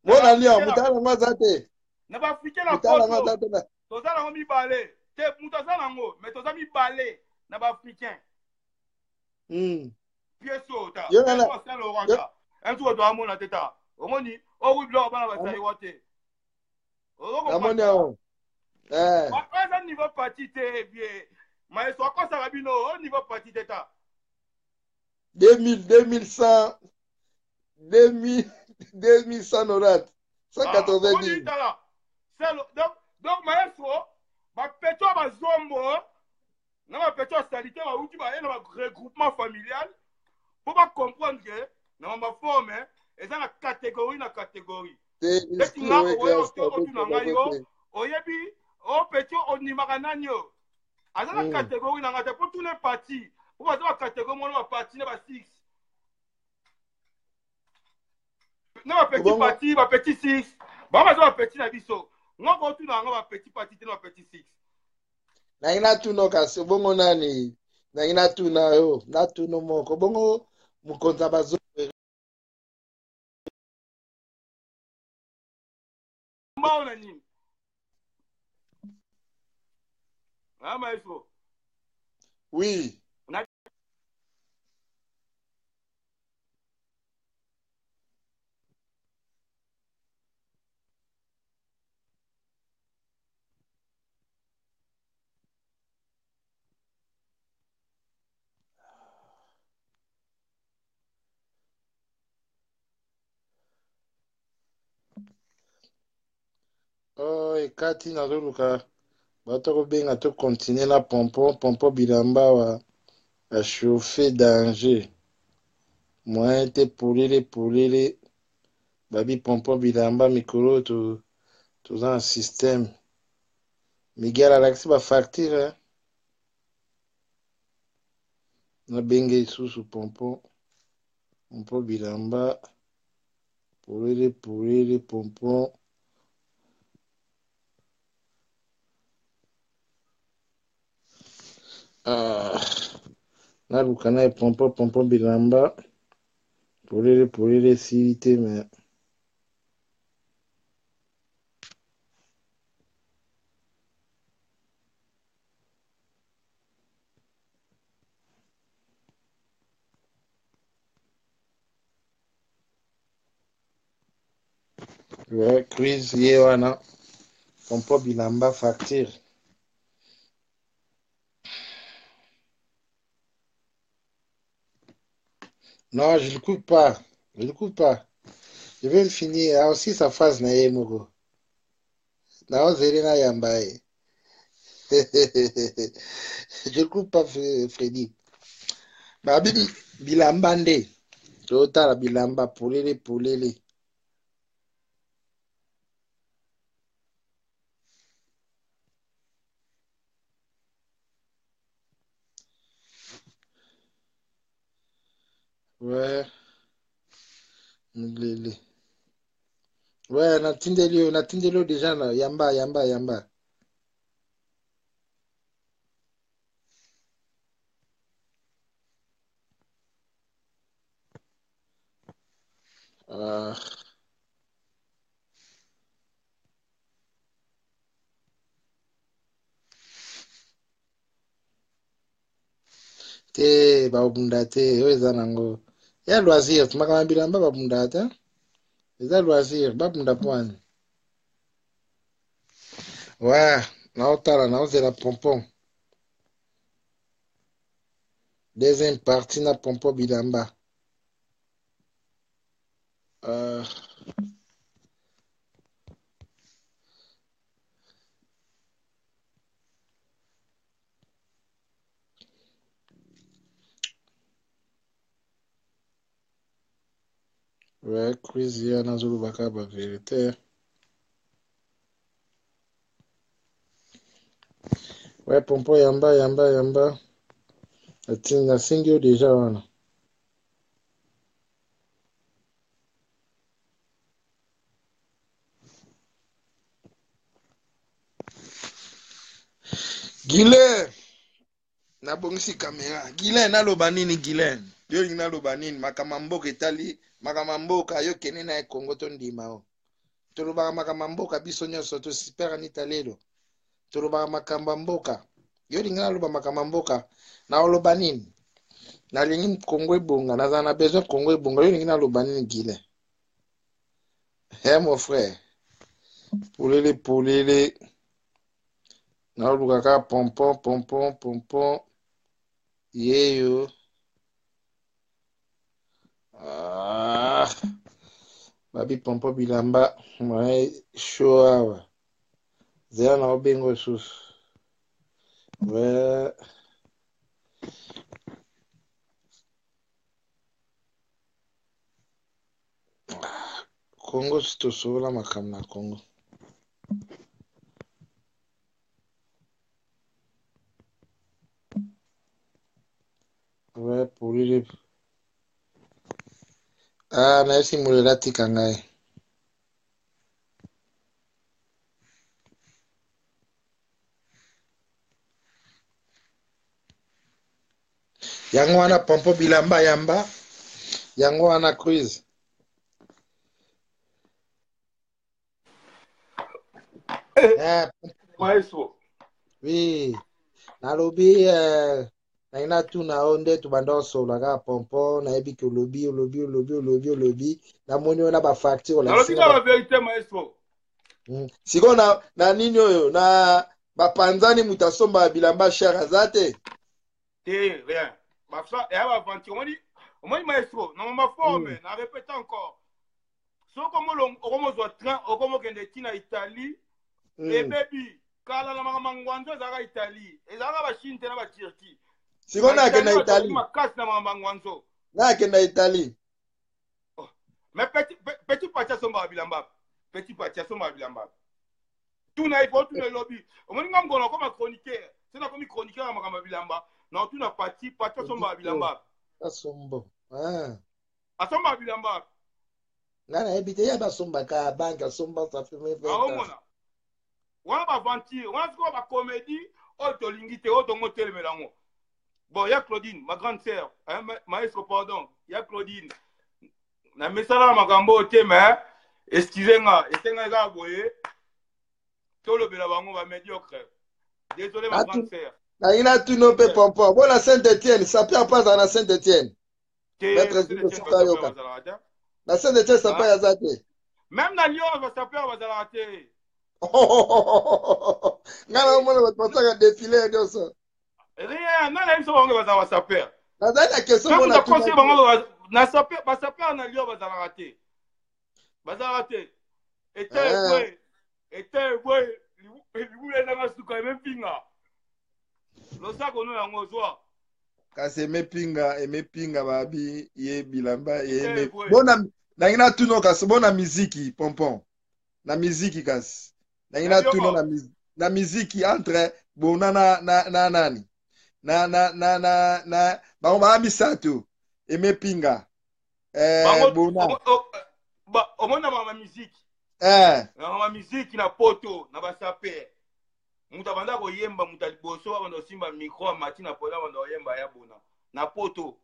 Mona Lyon, moto yango aza te. Na ba africain na poto. Toza nango mibale. Te moto aza nango, mais toza mibale na ba africain. Pièce oyo ta. Pièce Saint Laurent ta. Un tour to amona te ta. Omoni, oyo biloko bana basali wa te. Namoni yango. Eh. Eza niveau parti te vie. Maestro akosaka bino, o niveau parti te ta. 2000, 2100, 2000, 2190, 190. Ah, donc, maestro, bapeto ya bazombo na bapeto ya salite bauti baye na baregroupement familial mpo bacomprendre ke na baforme eza na catégorie na catégorie. Neti nga otuna ngai yo oyebi o petit ondimaka nani yo aza na catégorie na ngai te mpo tuna parti mpo baza bacatégorie mona baparti na ba 6 na bapetit parti bapetit 6 bango baza bapetit na biso nga kotuna yango bapetit parti te na bapetit 6. Nangi natuna kasi bongo nani nangi natuna yo natuna moko bongo mokonzi ya bazo mbao na nini ah maestro. Oui. Na Oh, ekati nazoluka bato kobenga to continue na pompon pompon bilamba wa achauffe danger moyen te polele polele babi pompon bilamba mikolo to toza na système. Miguel alakisi ba facture hein? Nabenge lisusu pompon pompon bilamba polele polele pompon. Ah, naluka na ye pompon pompon bilamba polele polele esili te mais ouais, crise ye wana pompo bilamba facture. Non, je le coupe pas. Je le coupe pas. Je vais le finir. Ah, aussi sa phrase na ye moko. Naozeli na yamba ye. Je le coupe pas, Freddy. Babi bilamba nde. Totala bilamba polele polele. Ouais. Lele. Ouais, natindeli yo déjà na yamba yamba yamba. Ah. Te babunda te oyo eza nango ya loisir makambo ya bilamba babunda te eza loisir babunda poani ouais naotala naozela pompon deuxième partie na pompon bilamba. Ouais, quiz ye nazolobaka ba vérité. Ouais, pompo yamba yamba yamba. Nasengi yo déjà wana. Guilain, nabongisi kamera. Guilain, naloba nini Guilain? Yo olingi naloba nini? Makambo ya mboka etali makambo ya mboka, yo kende na ye Congo tondima o. Tolobaka makambo ya mboka biso nyonso tosipera nita lelo. Tolobaka makambo ya mboka. Yo olingi naloba makambo ya mboka, naoloba nini? Nalingi Congo ebonga, nazala na besoin Congo ebonga. Yo olingi naloba nini Guilain? Eh mon frère, polele polele. Naoluka kaka pompon pompon pompon yeyo. Ah, babi pompon bilamba moye show awa. Zela na obengo susu. Ouais. Congo si tosolola makambo na Congo. Ouais, polele. Ah, nayebisi molela atika ngai. Yango wana pompo bilamba yamba. Yango wana cruise. Eh, maestro. Oui. Nalobi eh, naye natuna yo nde tobanda osolola kaka pompo nayebi ke olobi olobi olobi olobi olobi namoni yo na bafacture nalobi kaka verité maestro. Sikoyo na, na nini oyo na bapanzani moto asombaka bilamba cher aza te te rien basa eya baaventure omoni omoni maestro na mama forme na répète encore soki okomozwa train okomokende ti na italie. Ebebi kala na makambo ngwanzo ezalaka italie, ezalaka bachine te na baturquie. Sikoyo nakenda italie makasi na makambo ngwanzo. Nakenda italie. Oh. Mais petit, petit pati asombaka bilamba, petit pati asombaka bilamba, tuna ye po tuna elobi omoni nga mokolo nakoma chroniqueur se nakomi chroniqueur ya makambo ya bilamba na otuna pati pati asombaka bilamba. Asombo ah. Asombaka bilamba. Nga nayebi te, ye basombaka banke asomba ça fait même 20 ans. Aomona wana baventure wana sikoyo bacomédie oyo tolingi te oyo tongo telemela yango. Bon, ya Claudine, ma grande sœur, hein, maestro, pardon, ya Claudine, na mesala na makambo oyo te, mais excuse nga, esenga kaka boye tolobela bango bamédiocre. Désolé, ma grande sœur. Nangi natuna mpe pompo bona Saint Etienne, sapeur mpe azala na Saint Etienne? Te. Yoka, na Saint Etienne sapeur aza te? Même na Lyon basapeur bazalaka te. Ngai naomona bato basaka défilé nyonso. Rien, nani ayebi so bango bazala basapeur? Nazali na question. Mona bango na sapeur, basapeur na Lyon bazalaka te, bazalaka te. Ete boye, ete boye, libula ezanga suka emepinga losako no yango zwa. Kasi emepinga emepinga babi ye bilamba ye bona nangi natuna kasi bona miziki pompon na miziki kasi nangi natuna na, na miziki entre bona na, na, na nani na na na na na bango baa misato emepinga eh, bona. Omona mama miziki eh. Na mama miziki na poto na basaper moto abanda koyemba, moto ya liboso abanda kosimba micro amati na poto abanda koyemba ya bona na poto,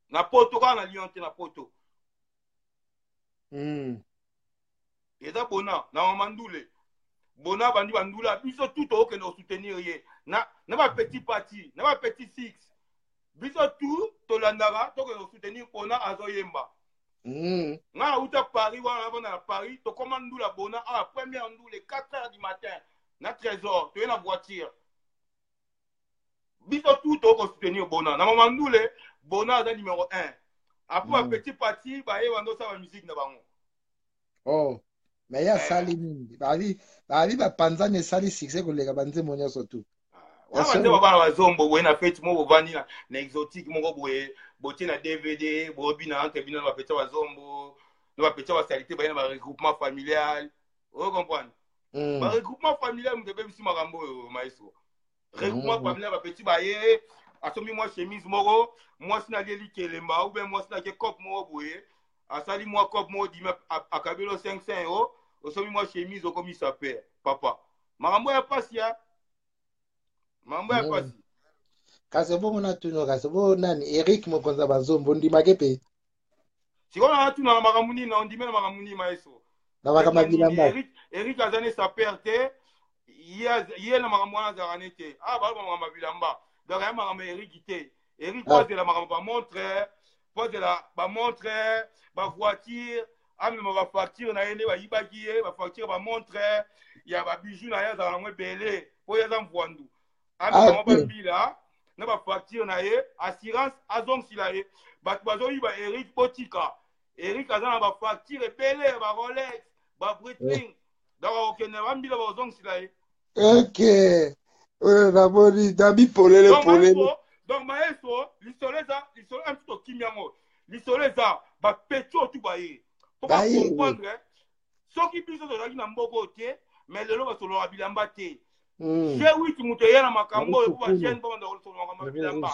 na poto kaka na Lyon te, na poto. Eza bona na mama ndule bona bandi bandula biso tout tookende kosoutenir ye na, na bapetit parti na bapetit six biso tout tolandaka tokende kosoutenir bona azoyemba. Nga nauta Paris wana navanda na Paris, tokoma ndula bona awa première ndule 4 heures du matin na Trésor toye na voiture biso tout tokosoutenir bona na mama ndule bona aza numéro 1 après. Bapetit parti baye bando osala bamusike na bango. Oh, mais ye asali nini? Babi babi bapanzani esali succès koleka banzembo nyonso tu. Wana banzembo bana bazombo boye na feti moko bovandi na exotique moko boye botie na DVD bobina entre bino na bapeti ya bazombo na bapeti ya basalite baye na baregroupement familial oyo comprendre. Baregroupement familial moto ebebisi makambo oyo maestro, regroupement familial bapeti baye asombi mwa chemise moko mwasi nalieli kelemba ou bien mwasi nake cope moko boye asali mwa cope moko dimi akabeli 500 euro osombi mwa chemise okomi saper papa makambo ya pasi ya. Mambo ya pasi. Kasi bongo natuna kasi bo nani Eric mokonzi ya bazombo ondimake mpe? Sikoyo natuna na makambo nini na ondime na makambo nini maestro? Na makambo ya bilamba. Eric, Eric aza ne saper te ye na makambo wana azalaka ne te. Ah baloba makambo ya bilamba. Donc ya makambo ya Eric te. Eric po azela makambo ba montre, po azela ba montre, ba voiture, amema ba facture na ye nde bayibaki ye, ba facture ba montre ya ba bijoux na ye azalaka nango ebele po ye aza mvwandu. Amema bango bambila na ba facture na ye, assurance azongisila ye. Bato bazoyiba Eric botika. Eric aza na ba facture ebele ya ba Rolex, ba Breitling. Donc akokende bambila bazongisila ye. Ok. Oyo namoni nabi polele polele. Donc maestro, lisolo eza lisolo un petit okimi yango. Lisolo eza ba petits oyo tu baye. Po ba comprendre soki biso tozalaki na mboka oyo te, mais lelo basololaka bilamba te. G8 moto eya na makambo oyo po ba jeune babanda kosolola makambo ya bilamba.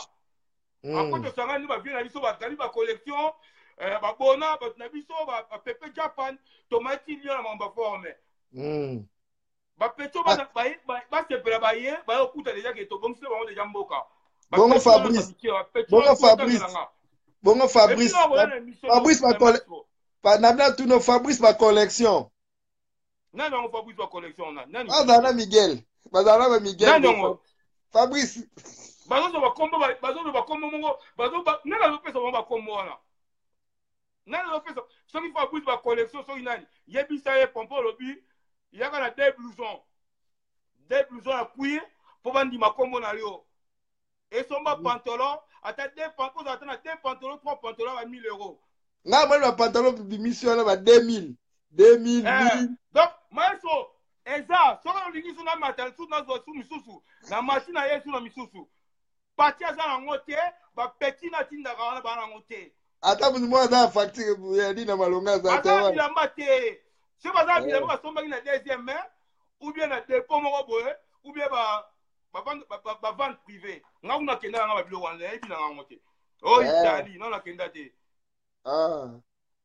Après tosangani ba vieux na biso bazali ba collection babona bato na biso ba pepe Japan tomati lio na makambo ya forme. Bapeto basepela baye baye okuta deja ke tobongisela bango deja mboka. Bongo Fabrice, bongo Fabrice, bongo Fabrice, Fabrice ba na tuno Fabrice ba collection. Nani yango Fabrice ba collection na nani? Bazala na Miguel, bazala na Miguel. Nani yango? Fabrice. Bazozwa bakombo, bazozwa bakombo moko, bazo nani azopesa bango bakombo wana? Nani azopesa soki Fabrice ba collection soki nani? Yebisa ye pompo olobi yaka na deux blousons. Deux blousons ya cuir po bandima kombo na yo. Esomba pantalon ata deux pantalons ata na deux pantalons trois pantalons ba 1000 euros. Nga moni ba pantalon bimisi wana ba 2000 2000 1000. Donc maestro eza soki olingi so na mata su nazwa su misusu na machine na ye su na misusu. Pati aza nango te, ba petit na tindaka wana ba nango te. Ata mutu moko aza na facture ya nini na malonga aza te. Baza bilamba te. Soki baza bilamba basombaki na deuxième main ou bien na dépôt moko boye ou bien ba ba vente privée. Nga kuna kenda nga ba biloko wana nayebi na yango te. Oh Italie, non nakenda te. Ah.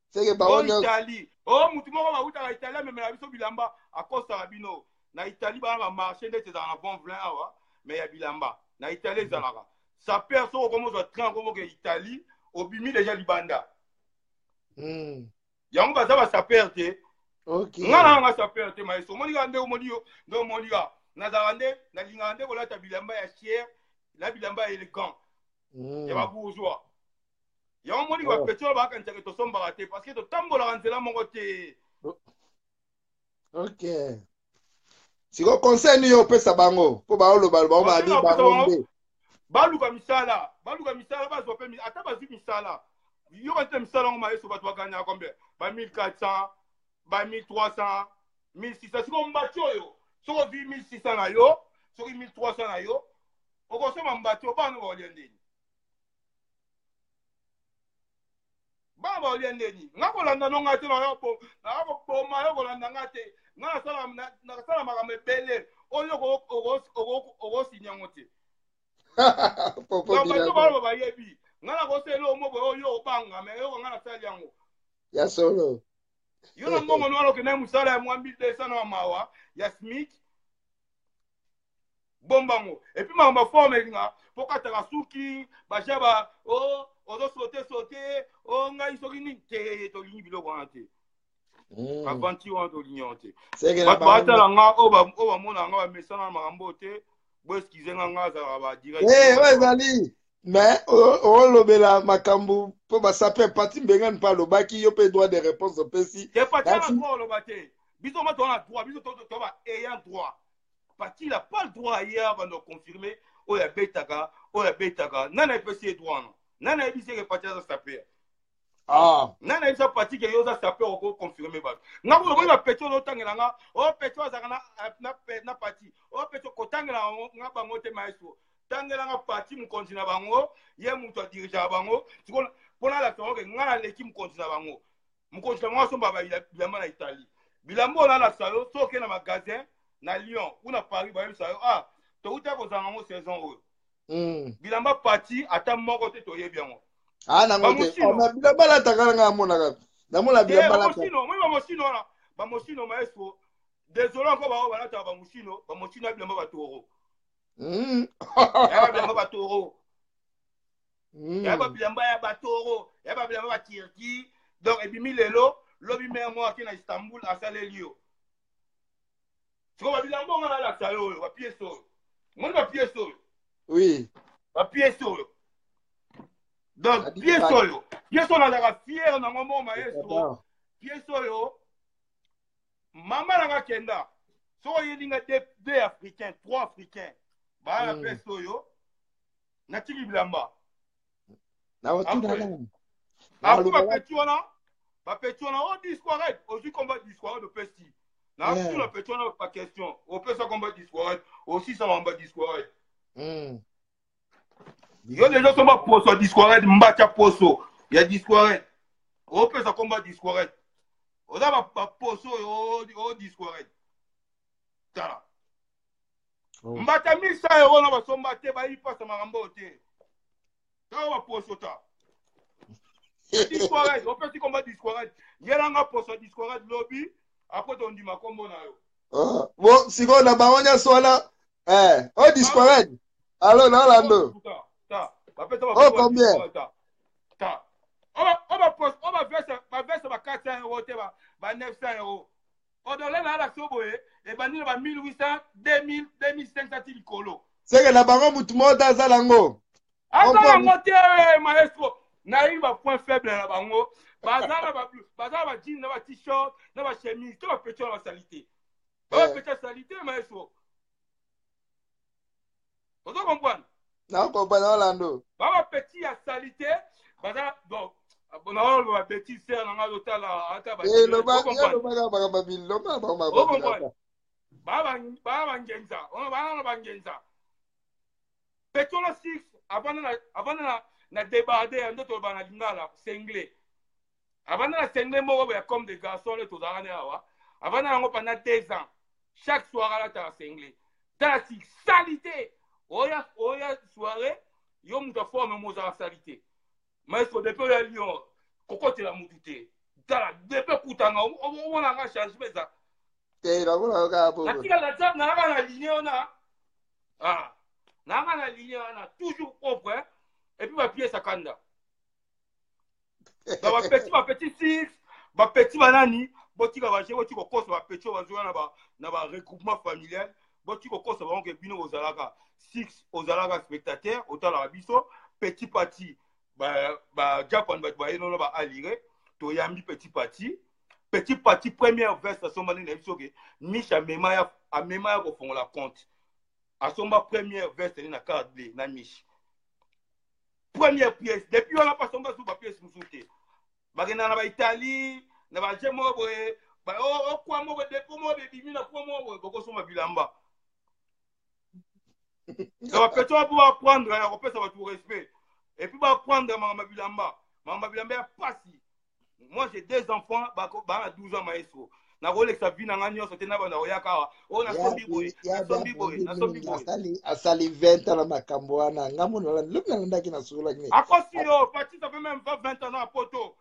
Seke bango Oh Italie. Oh mutu moko bawutaka Italie amemela biso bilamba akosaka bino. Na Italie bana ba marché ndeti ezalaka na Bon Vlin awa mais ya bilamba. Na Italie ezalaka. Sapeur soki okomi ozwa train okomi oke Italie obimi déjà libanda. Yango baza ba sapeur te. Okay. Nga na nga sapeur te maestro. Omoni kaka nde omoni yo, nde omoni ka. Nazalaka nde nalingaka nde kolata bilamba ya cher, na bilamba ya élégant. Ya ba bourgeois. Yango omoni ba petit oyo bakanisaka tosombaka te parce que totambolaka nzela moko te. Ok. Siko conseil nini yo opesa bango mpo baoloba bango babi bango nde baluka misala, baluka misala bazwa mpe ata bazwi misala yo batia misala yango mayeso bato baganyaka combien ba 1400 ba 1300 1600. Siko mbati oyo soki ozwi 1600 na yo soki 1300 na yo okosomba mbati oyo bana baolia ndeni bana baolia ndeni nga kolanda no nga te naya koboma yo kolanda nga te nga nasala makambo ebele oyo okosinya yango te. Bato baloba bayebi nga nakosala eloko moko oyo obanga me oyo nga nasali yango ya solo. Yo na mbongo no okende mosala ya mwa 1200 na mawa ya SMIC bombango et puis makambo ya forme elinga po kataka suki baja ba o ozo sote sote o ngai soki nini te tolingi biloko wana te. Aventure wana tolingi yango te. Bato batala nga oyo bamona nga bamesana na makambo oyo te, bo excuse nga nga azalaka ba direct. Oyo ezali mais olobela makambo mpo basape pati mbengani mpe alobaki yo mpe droit de réponse opesi. Te pati na droit oloba te. Biso ma toza na droit, biso to ba ayant droit. Pati il a pas le droit hier bando confirmer oyo abetaka, oyo abetaka. Nani ayepesi ye droit wana? Nani ayebisi ye ke pati aza saper? Nani ayebisa pati ke yo oza saper oko confirmer bato? Nga kutu omoni ba petit ozotangela nga, o petit azalaka na pati, o petit kotangela nga bango te maestro. Tangela nga pati mokonzi na bango, ye moto adirigeaka bango. Sikoyo mpo nalakisa bango ke nga naleki mokonzi na bango. Mokonzi na bango asomba bilamba na Italie. Bilamba oyo nalakisa yo soki okei na magasin na Lyon ou na Paris bayebisa yo ah touta kozanga yango saison oyo. Bilamba pati ata moko te toyebi yango. Ah nango te. Bilamba alataka nga amonaka. Namona bilamba alataka. Bamosino, moi bamosino wana, bamosino maestro. Désolé encore bango balataka bamosino, bamosino ya bilamba ba toro. Ya babilamba batoro. Ya babilamba ya batoro, ya babilamba baturki. Donc ebimi lelo, lobi mare moko ake na Istanbul asaleli yo. Sikoyo babilamba onga nalakisa yo oyo, bapiese oyo. Omoni bapiese oyo? Oui. Bapiese oyo. Donc piese oyo, piese oyo nazalaka fiere nango moko maestro. Piese oyo mama nanga kenda soki oyeli nga deux africain, trois africain baya na veste oyo, natiki bilamba. Après bapeti wana, bapeti wana o discoret, ozwi komba discoret, opesi nakutuna peti wana baquestion, opesa komba discoret, osisa mamba discoret. Yo deja osomba poso ya discoret, mbatya poso ya discoret, opesa komba discoret, oza baposo oyo o discoret. Tala mbata 1100 euro na basomba te, bayebi mpasa makambo oyo te. Tala baposo ta discoret, opesi komba discoret, yelanga poso ya discoret lobi, apres tondima kombo na yo. Bon, sikoyo na bango nyonso wana o discoret alo naolando o combien? Ta o baveste ba 400 euro te, ba 900 euro odole na alakisi boye, ebandi na ba 1800, 2000, 2500 ti likolo. Seke na bango mutu moko te aza nango. Aza nango te, maestro. Nayebi bapoint faible na bango. Baza na bajean na ba-t-shirt na bachemise to bapeti wana basali te, bapeti asali te, maestro. Ozo comprendre? Na comprendre, Orlando. Ba bapeti ya sali te, baza bon naoloba babeti ser nanga azotala ata. Lobaka. Baa bangenza baa na bangenza petolo 6 avanda na débardé ya nde toloba na lingala sengle. Avanda na sengle moko boya comme des garçons nde tozalaka ne awa. Avanda yango pendant 2 ans, chaque soir alataka sengle. Tala si salité oya oya soirée, yo moto aforme mo ozala sali te, maestro. Depuis oya Lyon, kokotela mutu te. Tala depuis okutanga, omonanga changement eza. Te, namonaka kaka bongo. Natika nayaka na ligne wana, ah, nayaka na ligne wana toujours propre, hein? Et puis bapiese akanda na bapeti, bapeti six, bapeti banani, botika baje, botika kokosa bapeti oyo bazwa na baregroupement familial. Botika kokosa bango ke bino bozalaka six, ozalaka spectateur, otalaka biso. Petit parti bajapan, bato baye nono baalire, toyambi petit parti. Petit parti, première veste asomba ndenge na biso ke Miche amema ya, amema ya kofongola compte, asomba première veste nde na carte bleue na Miche, première pièce. Depuis wana mpo asomba su bapièce mosusu te. Bakendaka na baitalie na baje moko boye, okwa moko depo moko bebimi na kwa moko boye, bokosomba bilamba na bapeti wana mpo baprendre ya kopesa bato respect et puis baprendre makambo ya bilamba, makambo ya bilamba ya pasi. Moi, j'ai deux enfants baa na 12 ans, maestro. Nakolekisa vie na nga nyonso te na banda koyaka awa oyo nasombi boye, nasombi boye, nasombi boye. Asali 20 ans na makambo wana. Nga mona lobi nalandaki, nasololaki. Akosi yo, Pati. Ça fait même pas 20 ans na poto,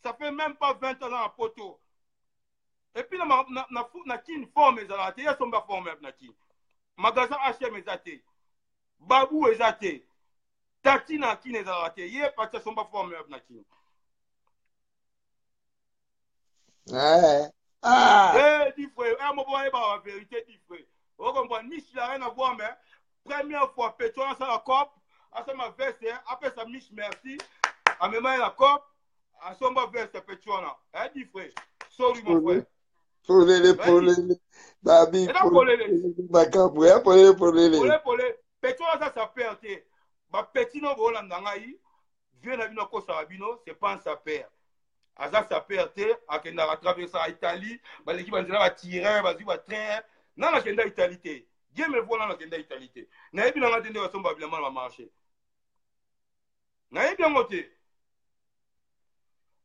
ça fait même pas 20 ans na poto. Et puis na Kine forme ezalaka te. Ye asomba forme na Kine, magasin HM eza te, babu eza te, tati na Kine ezalaka te. Ye Pati asomba forme na Kine. Ah. Eh, dit frère, eh, mo boye ba vérité, dit frère. O comprendre, Mich n'a rien à voir, mais première fois Petro asala cop, asoma veste, apesa Mich merci. Amema la cop, asomba veste Petro wana. Eh, dit frère. Sorry mon frère. Polele polele babi polele makambo ya polele polele. Polele polele. Petro aza sapeur te. Ba petit no bolanda ngai, vieux na bino akosaka bino, c'est pas un sapeur. Aza sapeur te, akendaka traversaka Italie, baleki banzela batirin, bazwi batrain. Nana akenda Italie te. Dieu me voit, nana akenda Italie te. Nayebi nanga te nde basomba bilamba na bamarché. Nayebi yango te.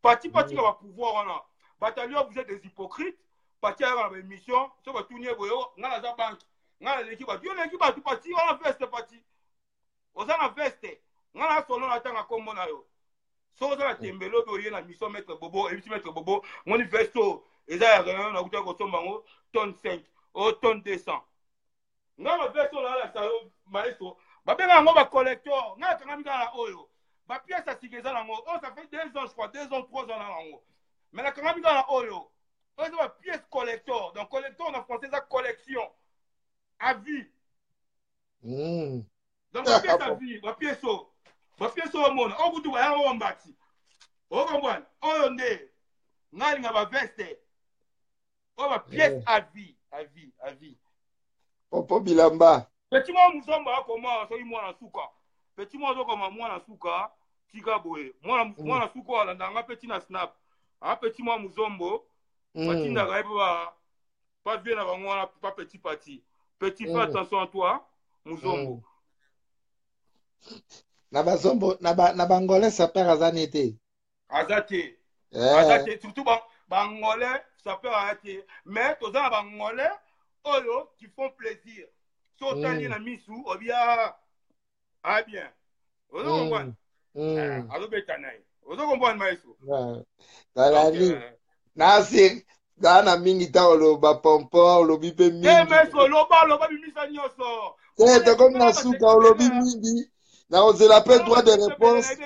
Pati pati na bapouvoir wana, batali oyo, vous êtes des hypocrites. Pati ayaka na baémission, so batuni ye boye: "Ngai naza banque, ngai naleki bato." Yo leki bato, Pati wana veste. Pati oza na veste, ngai na solo natanga nkombo na yo. Soki oza na tembele, oyo oye na mission maître Bobo, ebisi maître Bobo, moni veste oyo eza ya rayon, nakutaki kosomba yango tonne 5 o tonne 200. Nga ba veste oyo nalakisa yo maestro, babenga yango ba collector. Nga nakangami kaka na oyo. Ba pièces ya sika eza nango. Oyo ça fait 2 ans, je crois, 2 ans, 3 ans na yango. Mais nakangami kaka na oyo. Oyo eza ba pièces collector. Donc collector na français eza collection à vie. Donc ba pièces à vie, ba pièces oyo. Ba pièces oyo omona. Oyo kutu ba yango mbati. Okomprendre? Oyo nde nga alinga ba veste. Oyo ba pièces à vie, à vie, à vie. Popo bilamba. Petit mwa muzomba akoma soki mwana suka. Petit mwa azokoma mwana suka tika boye. Mwana mwana suka oyo alanda nga petit na snap. A petit mwa muzombo batindaka ye pa pa vie na bango wana pa petit parti. Petit, fais attention à toi muzombo. Na bazombo na ba na bangolais sapeur aza ne te. Aza te. Aza te surtout ba bangolais sapeur aza te. Mais toza na bangolais oyo qui font plaisir. So otali na misu obia ah bien. Ozo comprendre? Azobeta na ye. Ozo comprendre maestro? Nalali. Nasi daa na mingi ta oloba pompon olobi mpe mingi. Eh maestro loba loba bimisa nyonso. Te tokomi na suka olobi mingi. Nakozela mpe droit de réponse.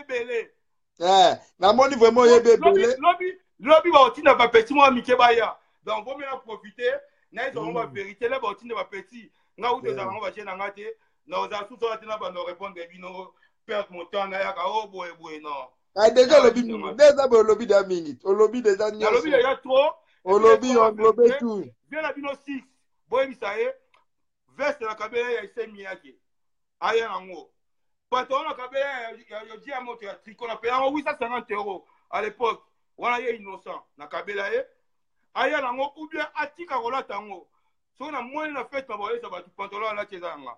Eh, namoni vraiment oyebi ebele. Lobi lobi baotinda ba petit mwa mike baya. Donc vaut mieux na profiter na ezwa ba vérité là baotinda ba petit. Nga uto ezala ngo ba jeune nga te. Na ozala susu wana te na bando répondre bino perdre mon temps na yaka oh boye boye non. Ah, déjà olobi mingi nde eza boye olobi da mingi olobi déjà nyonso. Nalobi déjà trop. Olobi englobe tout. Viens na bino 6 boyebisa ye veste na kabela ya esemi yake aya nango patron na kabela ya ya moto ya tricot na paya yango 850 euros à l'époque wana ye innocent na kabela ye aya nango ou bien atika kolata yango soki na moni na fete na bayesa bato pantalon alati eza yanga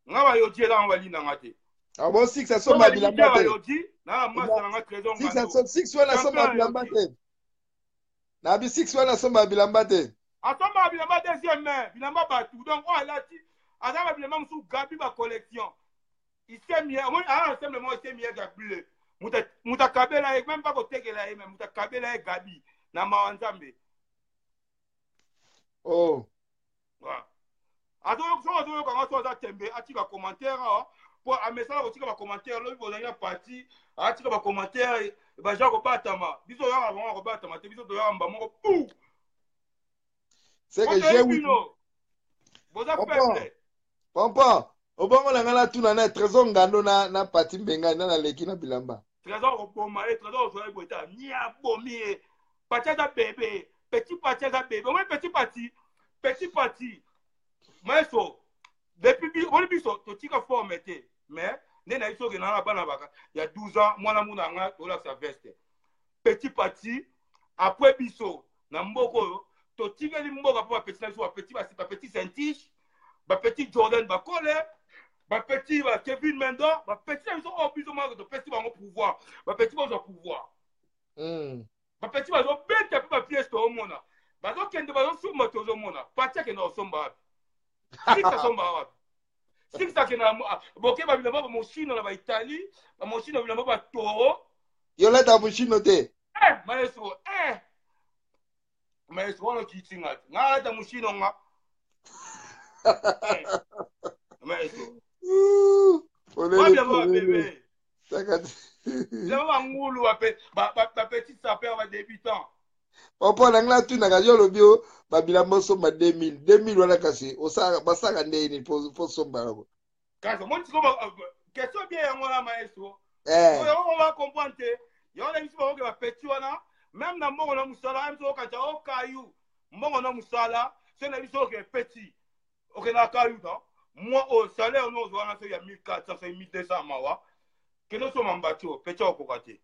nga bayoji eza yango balinda nga te. Ah bon, six asomba bilamba te. Bayoji na masa na nga trésor ngando. Six wana asomba bilamba te. Na bi six wana asomba bilamba te. Asomba bilamba deuxième main, bilamba batu. Donc oyo alati aza ba bilamba mosusu gabi ba collection. Isemi omoni aza ensemble moko isemi ya bleu. Moto akabela ye même pas kotekela ye, mais moto akabela ye gabi na mawa Nzambe. Oh. Ouais. Soki azoyoka nga so aza tembe atika commentaire awa po amesala kotika bacommentaire lobi bozali na parti atika bacommentaire baja kobatama biso toyaka bango kobatama te biso toyaka mba moko pu. C'est que j'ai bino boza faible. Pompon obongo na nga natuna na Trésor Ngando na Pati Mbengani na naleki na bilamba. Trésor koboma ye Trésor ozwa ye boye ta ni abomi ye. Pati aza bebe, petit Pati aza bebe. Omoni petit Pati, petit Pati maestro depuis bi omoni biso totika forme te mais nde na biso okenda na bana baka ya 12 ans mwana muna nga tolakisa veste petit Pati après biso na mboka oyo totikeli mboka mpo bapeti na biso bapeti bapeti Saint-Tiche bapeti Jordan Bakole bapeti ba Kevin Mendor bapeti na biso oyo biso moko topesi bango pouvoir bapeti bazwa pouvoir. Bapeti bazobeta mpe bapiese toomona bazokende bazosomba tozomona Pati akenda kosomba wapi Six asomba wapi Six akenda boke babilamba bamoshino na baitalie bamoshino bilamba batoro. Yolata moshino te. Eh maestro eh maestro wana okitinga te nga alata moshino nga maestro wabilamba babebe bilamba bangulu bapetit saper badebutant. Popo na ngai natunaka yo olobi o babilamba osomba 2000 2000 wana kasi basalaka ndenge nini po osomba yango? Kasi omoni sikoyo question bien yango wana maestro yango ba comprendre te yango na biso bakoke bapetit wana même na mbongo na mosala biso okanisa okayu mbongo na mosala so na biso oke petit okendaka kayu non moi oyo salaire no ozwa wana soki ya 1400 soki 1200 mawa kende osomba mbati oyo petit akokoka te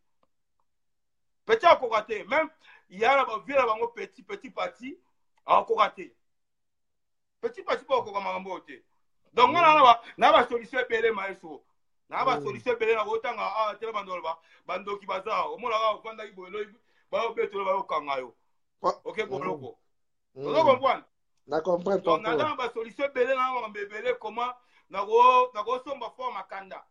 petit akokoka te même ya na bavie na bango petit petit parti akokoka te petit parti mpo akokoka makambo oyo te donc nga na basolution ebele maestro na basolution ebele na kotanga awa te na bandolo bandoki baza omonaka ofandaki boye loyi bayobetolo bayokanga yo oke boloko ozo comprendre? Na comprendre. Donc naza na basolution ebele na makambo ebele comment nakosomba fort makanda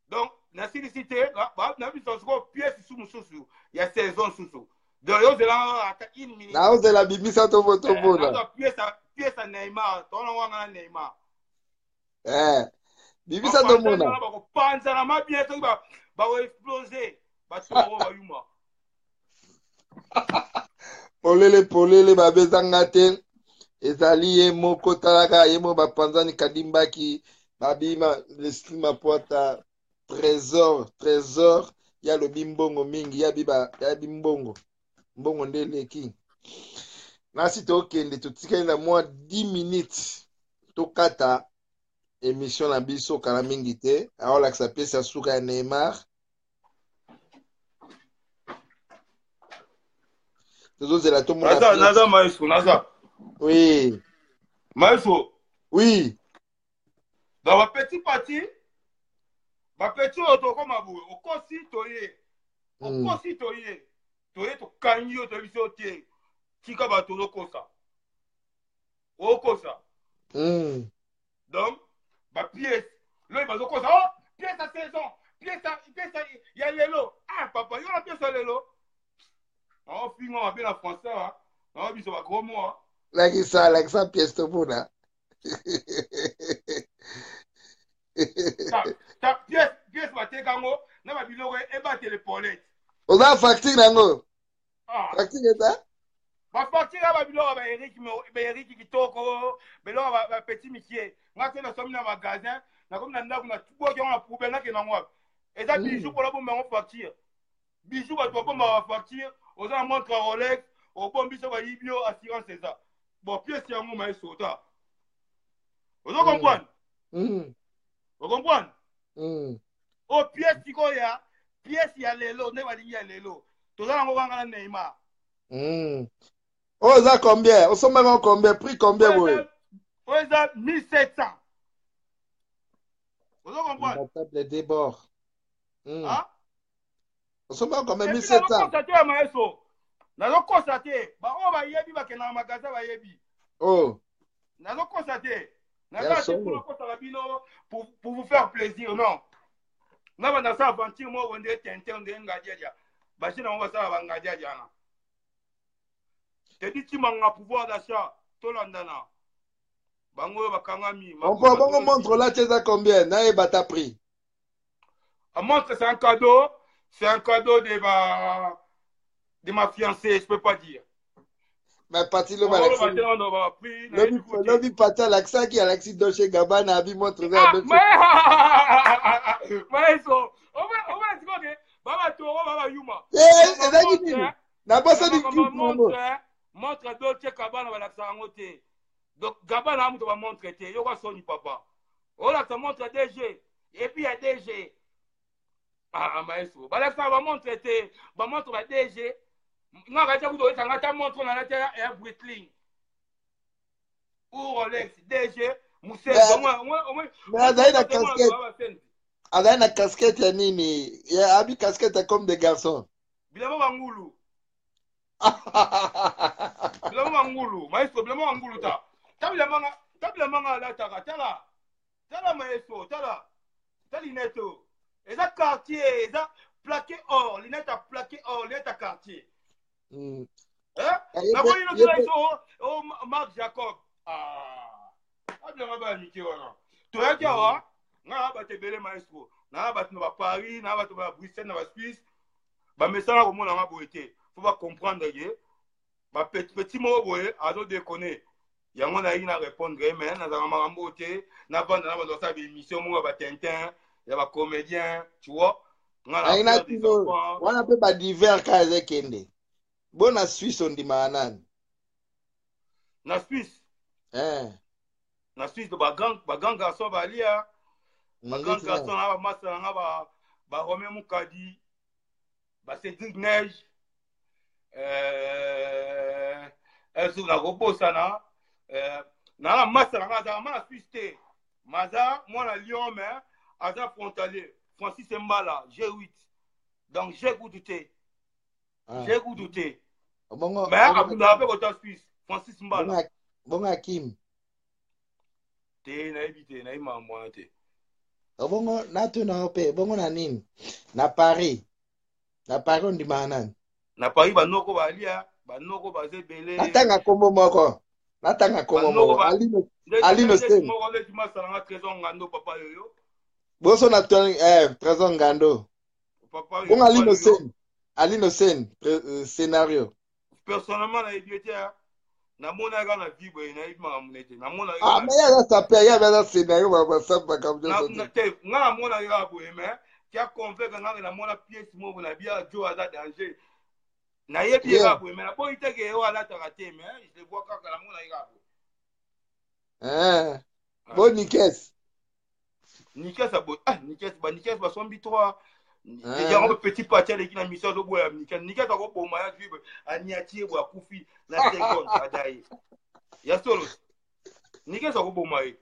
donc nasilisi te na biso sikoyo pièce su mosusu ya saison susu donc yozelanga ata une minute. Naozela bimisa tomona. Pièce Pièce ya Neymar, tona wanga na Neymar. Eh. Bibisa tomona. Bakopanzana mabie soki bako exploser. Bato bayuma. Polele polele babezanga te. Ezali ye moko talaka ye moko bapanzani kadimbaki babima l'esprit mapuata trésor trésor ya lobi mbongo mingi ya biba ya bimbongo mbongo nde eleki nasi tokende totikali na mwa 10 minutes tokata émission na biso kala mingi te aolakisa pièce ya suka ya Neymar tozozela tomona naza maestro naza oui maestro oui donc bapetit parti bapetit oyo tokoma boye okosi toye okosi toye toye tokangi yo toyebi biso te tika bato ozokosa okosa donc bapièce loyi bazokosa o oh, pièce ya saison pièce ya lelo ah papa yo na pièce ya lelo aofinga mabe na français wa nao biso bagros mots lakisa lakisa pièce tomona ta pièce pièce bateka yango na babiloko ebatele polete oza facture na yango ah. facture eza bafacture ya babiloko baeriki baeriki kitoko biloko bapetit mikie nga soki nasomi na magasin nakomi na ndako naboki yango na poubelle nakende yango wapi eza hmm. bijou mpona bomba yango facture bijou bato babombaka bafacture oza na montre ya rolex obombi so bayibi yo assurance eza bon pièce yango maestro ta ozo comprendre o comprendre o pièce sikoyo ya pièce ya lelo nde balingi ya lelo toza nango kanga na Neymar oyo eza combien osombaka combien prix combien boye oyo eza 1700 ozo comprendre table de bord osombaka combien 1700 te ya maestro nazokosa te baoyo bayebi bakendaka magasin bayebi oh. nazokosa te naza te mpona kosaka bino pour vous faire plaisir non nga banda sa aventure moko nde tintin nde ngadiadia baje nango basala bangadiadia na tedi timanga pouvoir d'achat tolandana bango oyo bakangami bongo montre olati eza combien nayeba ta prix La montre, c'est un cadeau. C'est un cadeau de ma, de ma fiancée, je peux pas dire. Mais Pati lobi lobi Pati alakisaki alakisi Dolce Gabbana abi montre eza ya Dolce. Maestro, omona sikoyo ke baba toro baba yuma. Eh, ezalaki nini? Nabosani montre montre Dolce Gabbana balakisaka yango te. Donc Gabbana moto ba montre te. Yoka soni papa. Olakisa montre ya DG. Et puis ya DG. Ah, maestro. Balakisaka ba montre te. Ba montre ba DG. Nga katia kutu oyesa nga ta montre na lati ya Breitling. Ou Rolex DG Musenzi. Mais azali na casquette. Azali na casquette ya nini? Ya abi casquette ya comme des garçons. Bilamba bangulu. Bilamba bangulu. Maestro, bilamba bangulu ta. Ta bilamba nga, ta bilamba nga alataka tala. Tala maestro, tala. Ta lunette oyo. Eza quartier, eza plaqué or, lunette ya plaqué or, lunette ya quartier. Eh? Namoni no tala biso o Marc Jacob. Ah. Abilanga ba mike wana. Toyaki awa, nga na bato ebele maestro. Na bato na ba Paris, na bato ba Bruxelles, na ba Suisse. Bamesana komona nga boye te. Faut ba comprendre que ba petit petit moko boye azo déconner. Yango nayaki na répondre ye mais nazalaka makambo oyo te navanda na bato basala baémission moko ya batintin ya bacomédien tu vois nga na Ayi na peur des tino enfants wana mpe ba divers kaka eza ekende. Bo na Suisse ondimaka nani? Na Suisse Eh, na Suisse bagrand bagrand garçon balia bagrand ndeti nani? garçon na bamasa na nga ba ba Romain Mukadi ba Cédric Neige soki nakobosana naa na masa na nga azalaka ma na Suisse te maza mwana Lyon mais aza frontalier Francis Mbala G8 donc G kutu te Ah. G kutu te Bongo mais bongo abundaka mpe kota Suisse Francis Mbala bongo bongo Hakim. Te nayebi te nayebi makambo wana te Bongo natuna yo mpe bongo na nini? Na Paris. Na Paris ondimaka nani? Na Paris banoko balia banoko baza ebele Natanga kombo moko. Natanga kombo moko. Alino Alino Sen. Moko neti masala nga Trésor Ngando papa yoyo. Boso na Trésor Ngando. Papa Bongo Alino Sen. Alino Sen scénario. Personnellement na yebi te. Namonaka kaka na vie boye nayebi makambo nete namonaka. Ah mais ya sape ya ba scénario ba ba sape makambo nyonso te. Nga namonaka kaka boye mais tia convaincre nga namona pièce moko na bia jo aza danger. Nayebi ye kaka boye mais naboyi te ke oyo alataka te mais je le vois kaka namona ye kaka boye. Eh. Bon Nikes. Nikes aboyi ah Nikes ba Nikes basombi 3 yango petit parti aleki na mission azoboya Nikes. Nikes akoboma ya vibre aniati ye boye akufi na seconde adaye. Ya solo. Nikes akoboma ye.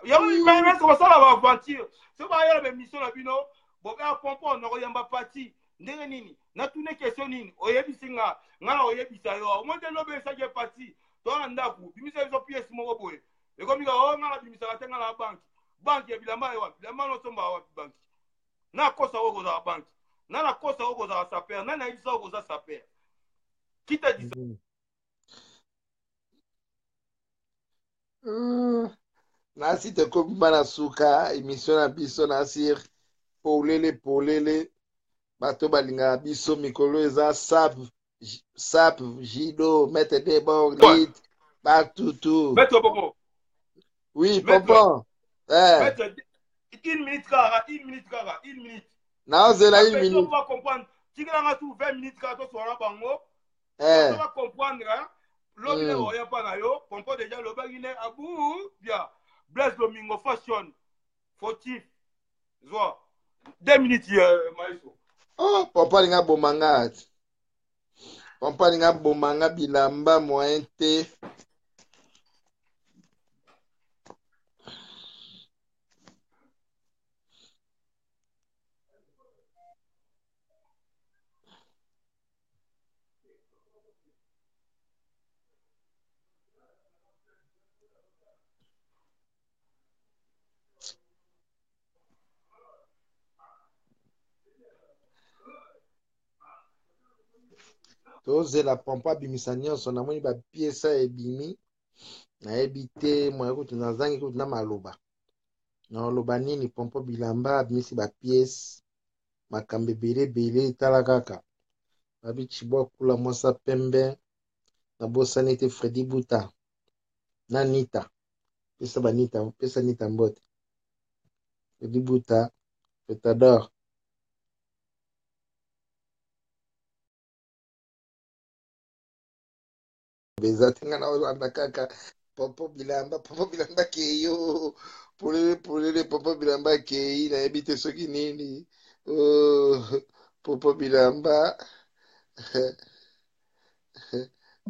Yango mais basala ba aventure. Soki bayala ba émission na bino boka pompon nakoyamba parti ndenge nini natuni question nini oyebisi nga nga na oyebisa yo omoni te lobi esaki epati to na ndako bimisa biso pièce moko boye ekomi ka o nga nabimisaka te nga na banki banki ya bilamba ye wapi bilamba nosomba wapi banki nakosa oyo kozala banki na nakosa oyo kozala saper nani ayebisa oyo koza saper kita disa. Nasi tokomi bana suka émission na biso Nasir polele polele bato balingaka biso mikolo eza sap sap jido maître debord lit batutu maître bobo. Oui pompon eh. Maître, une minute kaka, une minute kaka, une minute. Naozela une minute. Va comprendre tikelanga tu 20 minutes kaka toswana bango. Eh. Va comprendre hein? Lobi na oya pa na yo pompo déjà lobaki ne abu bia Blaise Domingo fashion fautif zwa 2 minutes maestro. Oh pompo alinga boma nga ati. Pompo alinga boma nga bilamba moyen te. Tozela pompo abimisa nyonso namoni bapiesa ebimi nayebi te moye kutu nazangi kutu na maloba naloba nini pompo bilamba abimisi bapiese makambo ebele ebele tala kaka babi chibwa kula mwasa pembe nabosani te Freddy Buta na Nita pesa ba Nita pesa Nita mbote Freddy Buta je t'adore. Eza te nga naolanda kaka popo bilamba popo bilamba keyo polele polele popo bilamba kei nayebi te soki nini oh, popo bilamba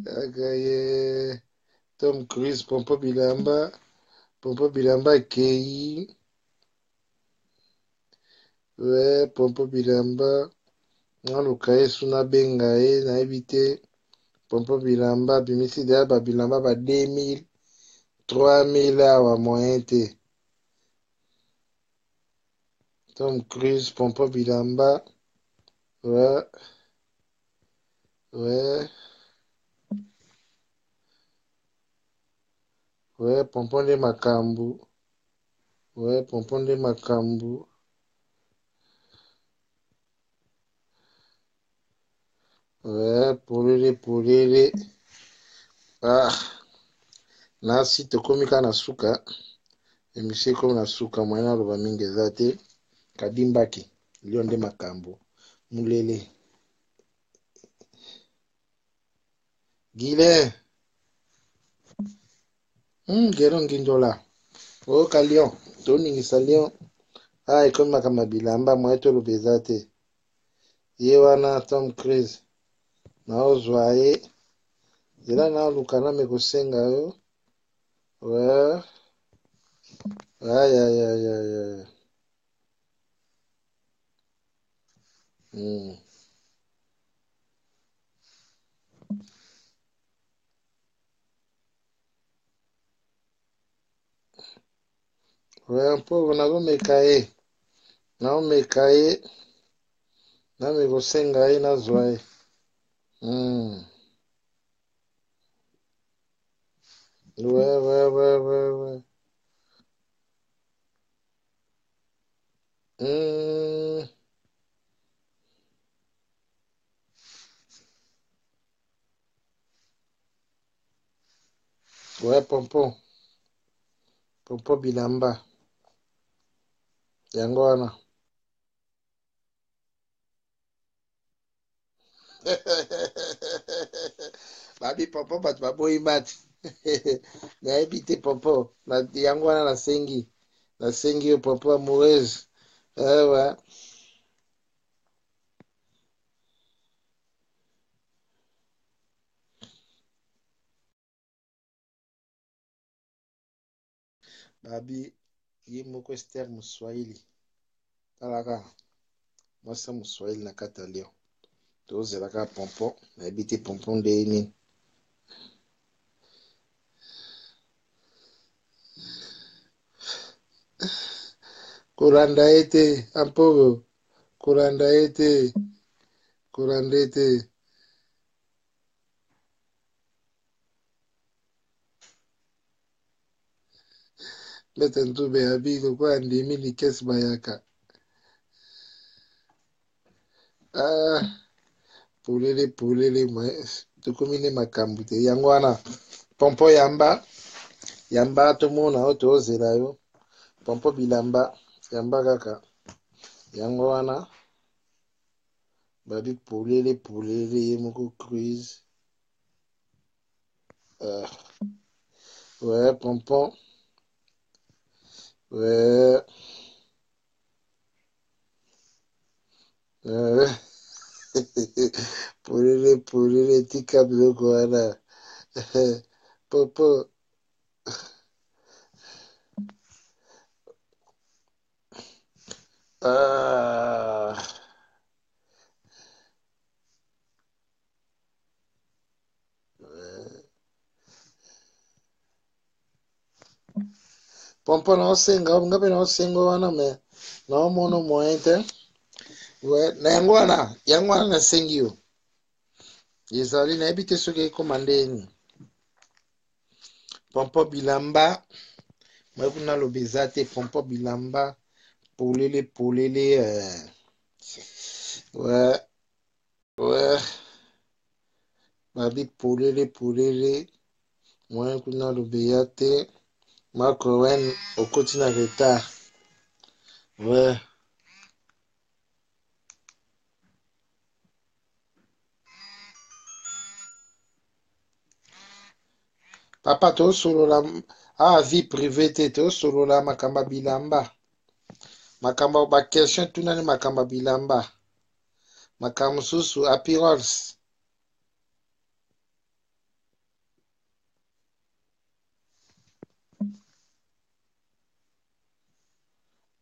akaye Tom Cruise popo bilamba popo bilamba kei we popo bilamba naluka ye su nabenga ye nayebi te pompo bilamba abimisi deya ba bilamba ba 2000 3000 awa moyen te Tom Cruise pompo bilamba ouais ouais ouais pompo nde makambo ouais pompo nde makambo ouais polele polele ah nasi tokomi kaka na suka emission ekomi na suka moyen naloba mingi eza te kadimbaki lio nde makambo mulele Guilin Gero Ngindola oyoka Lion toningisa Lion ah ekomi makambo ya bilamba moyen toloba eza te ye wana Tom Cruise naozwa ye nzela naluka name kosenga yo ouais ay ay ay ay ay Ouais, mpo nazomeka ye naomeka ye nami kosenga ye nazwa ye. Ouais, ouais, ouais, ouais, ouais. Mmh. Ouais, pompon. Pompon bilamba. Yango wana. Babi pompon bato baboyi match. Nayebi te pompon. Yango wana nasengi. Nasengi yo pompon amoureuse. Ewa. Babi ye moko Esther Muswahili. Talaka mwasi ya Muswahili na kati ya Lyon. Tozelaka pompon, nayebi te pompon nde nini. Kolanda ye te amporo, kolanda ye te, kolanda ye te. Maître Nzube abi lokola andimi likesi bayaka. Ah, polele polele tokomi nde makambo te yango wana pompo yamba yamba tomona oyo tozela yo pompo bilamba yamba kaka yango wana babi polele polele ye moko cruise. Ouais, pompon. Ouais. Polele polele tika biloko wana. Popo. Ah. Pompo naosenga nga mpe naosenga wana me naomona moyen te. Na yango wana, yango wana nasengi yo ezali nayebi te soki ekoma ndeni pompo bilamba moye kuna aloba eza te pompo bilamba polele polele ouais ouais babi polele polele moyen kuna aloba eya te. Marco Wen okoti na retard. Ouais. Papa tosolola ah vie privée te tosolola makambo ya bilamba. Makambo ba question tunani makambo ya bilamba. Makambo mosusu apirals.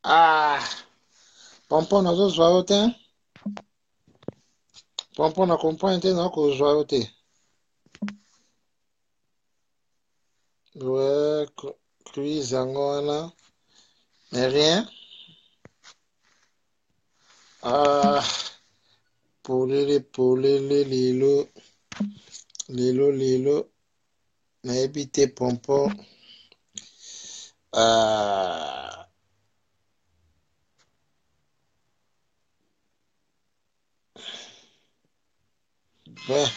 Ah, pompon nazozwa yo te. Pompon na comprendre te nakozwa yo te. Ouais, cruise yango wana. Mais rien. Ah, polele polele lelo lelo lelo nayebi te pompon. Ah. Ouais.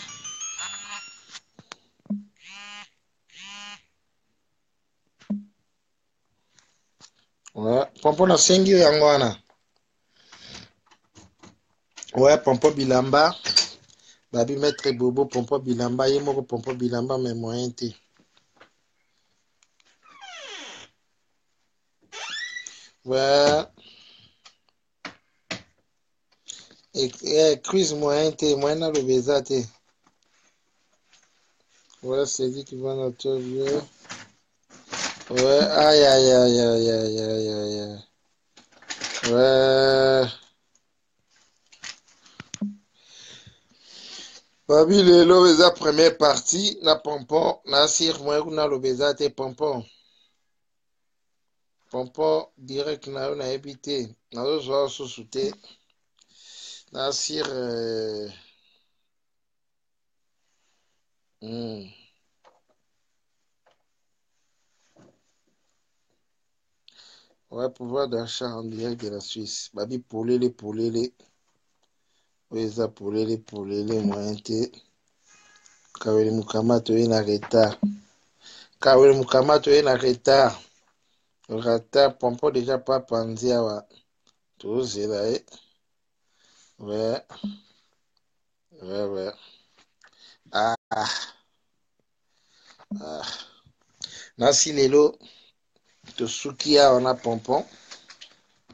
Ouais. Pompon nasengi yo yango wana. Ouais, pompon bilamba. Babi maître Bobo pompon bilamba ye moko pompon bilamba mais moyen te. Ouais. Et, eh, cruise moyen te, moyen naloba eza te. Ouais, c'est dit qui va notre jouer. Ouais, aïe aïe aïe aïe aïe aïe aïe. Ouais. Babi lelo eza première partie na pompon na sir moyen kuna loba eza te pompon. Pompon direct na yo nayebi te nazozwa yo susu te na sir Ouais, pouvoir d'achat en direct de la Suisse. Babi polele polele. Oyo eza polele polele moyen te. Kawele Mukama toye na retard. Kawele Mukama toye na retard. Retard pompo déjà pa panzi awa. Tozela ye. Ouais. Ouais ouais. Ah. Ah. Nasi lelo tosuki awa na pompon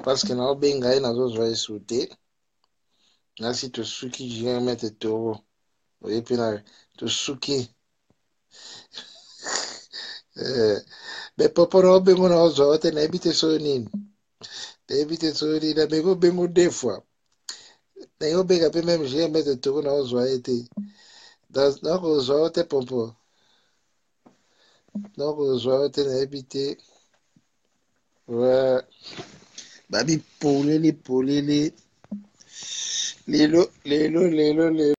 parce que naobenga ye nazozwa ye su te nasi tosuki julien maitre toro oye mpe na tosuki eh, me pompon naobengo naozwa yo te nayebi te soyo nini nayebi te soyo nini nameki obengo deux fois naye obenga mpe meme julien maitre toro naozwa ye te nakozwa yo te pompon nakozwa yo te nayebi te babi polele polele lelo lelo lelo lelo.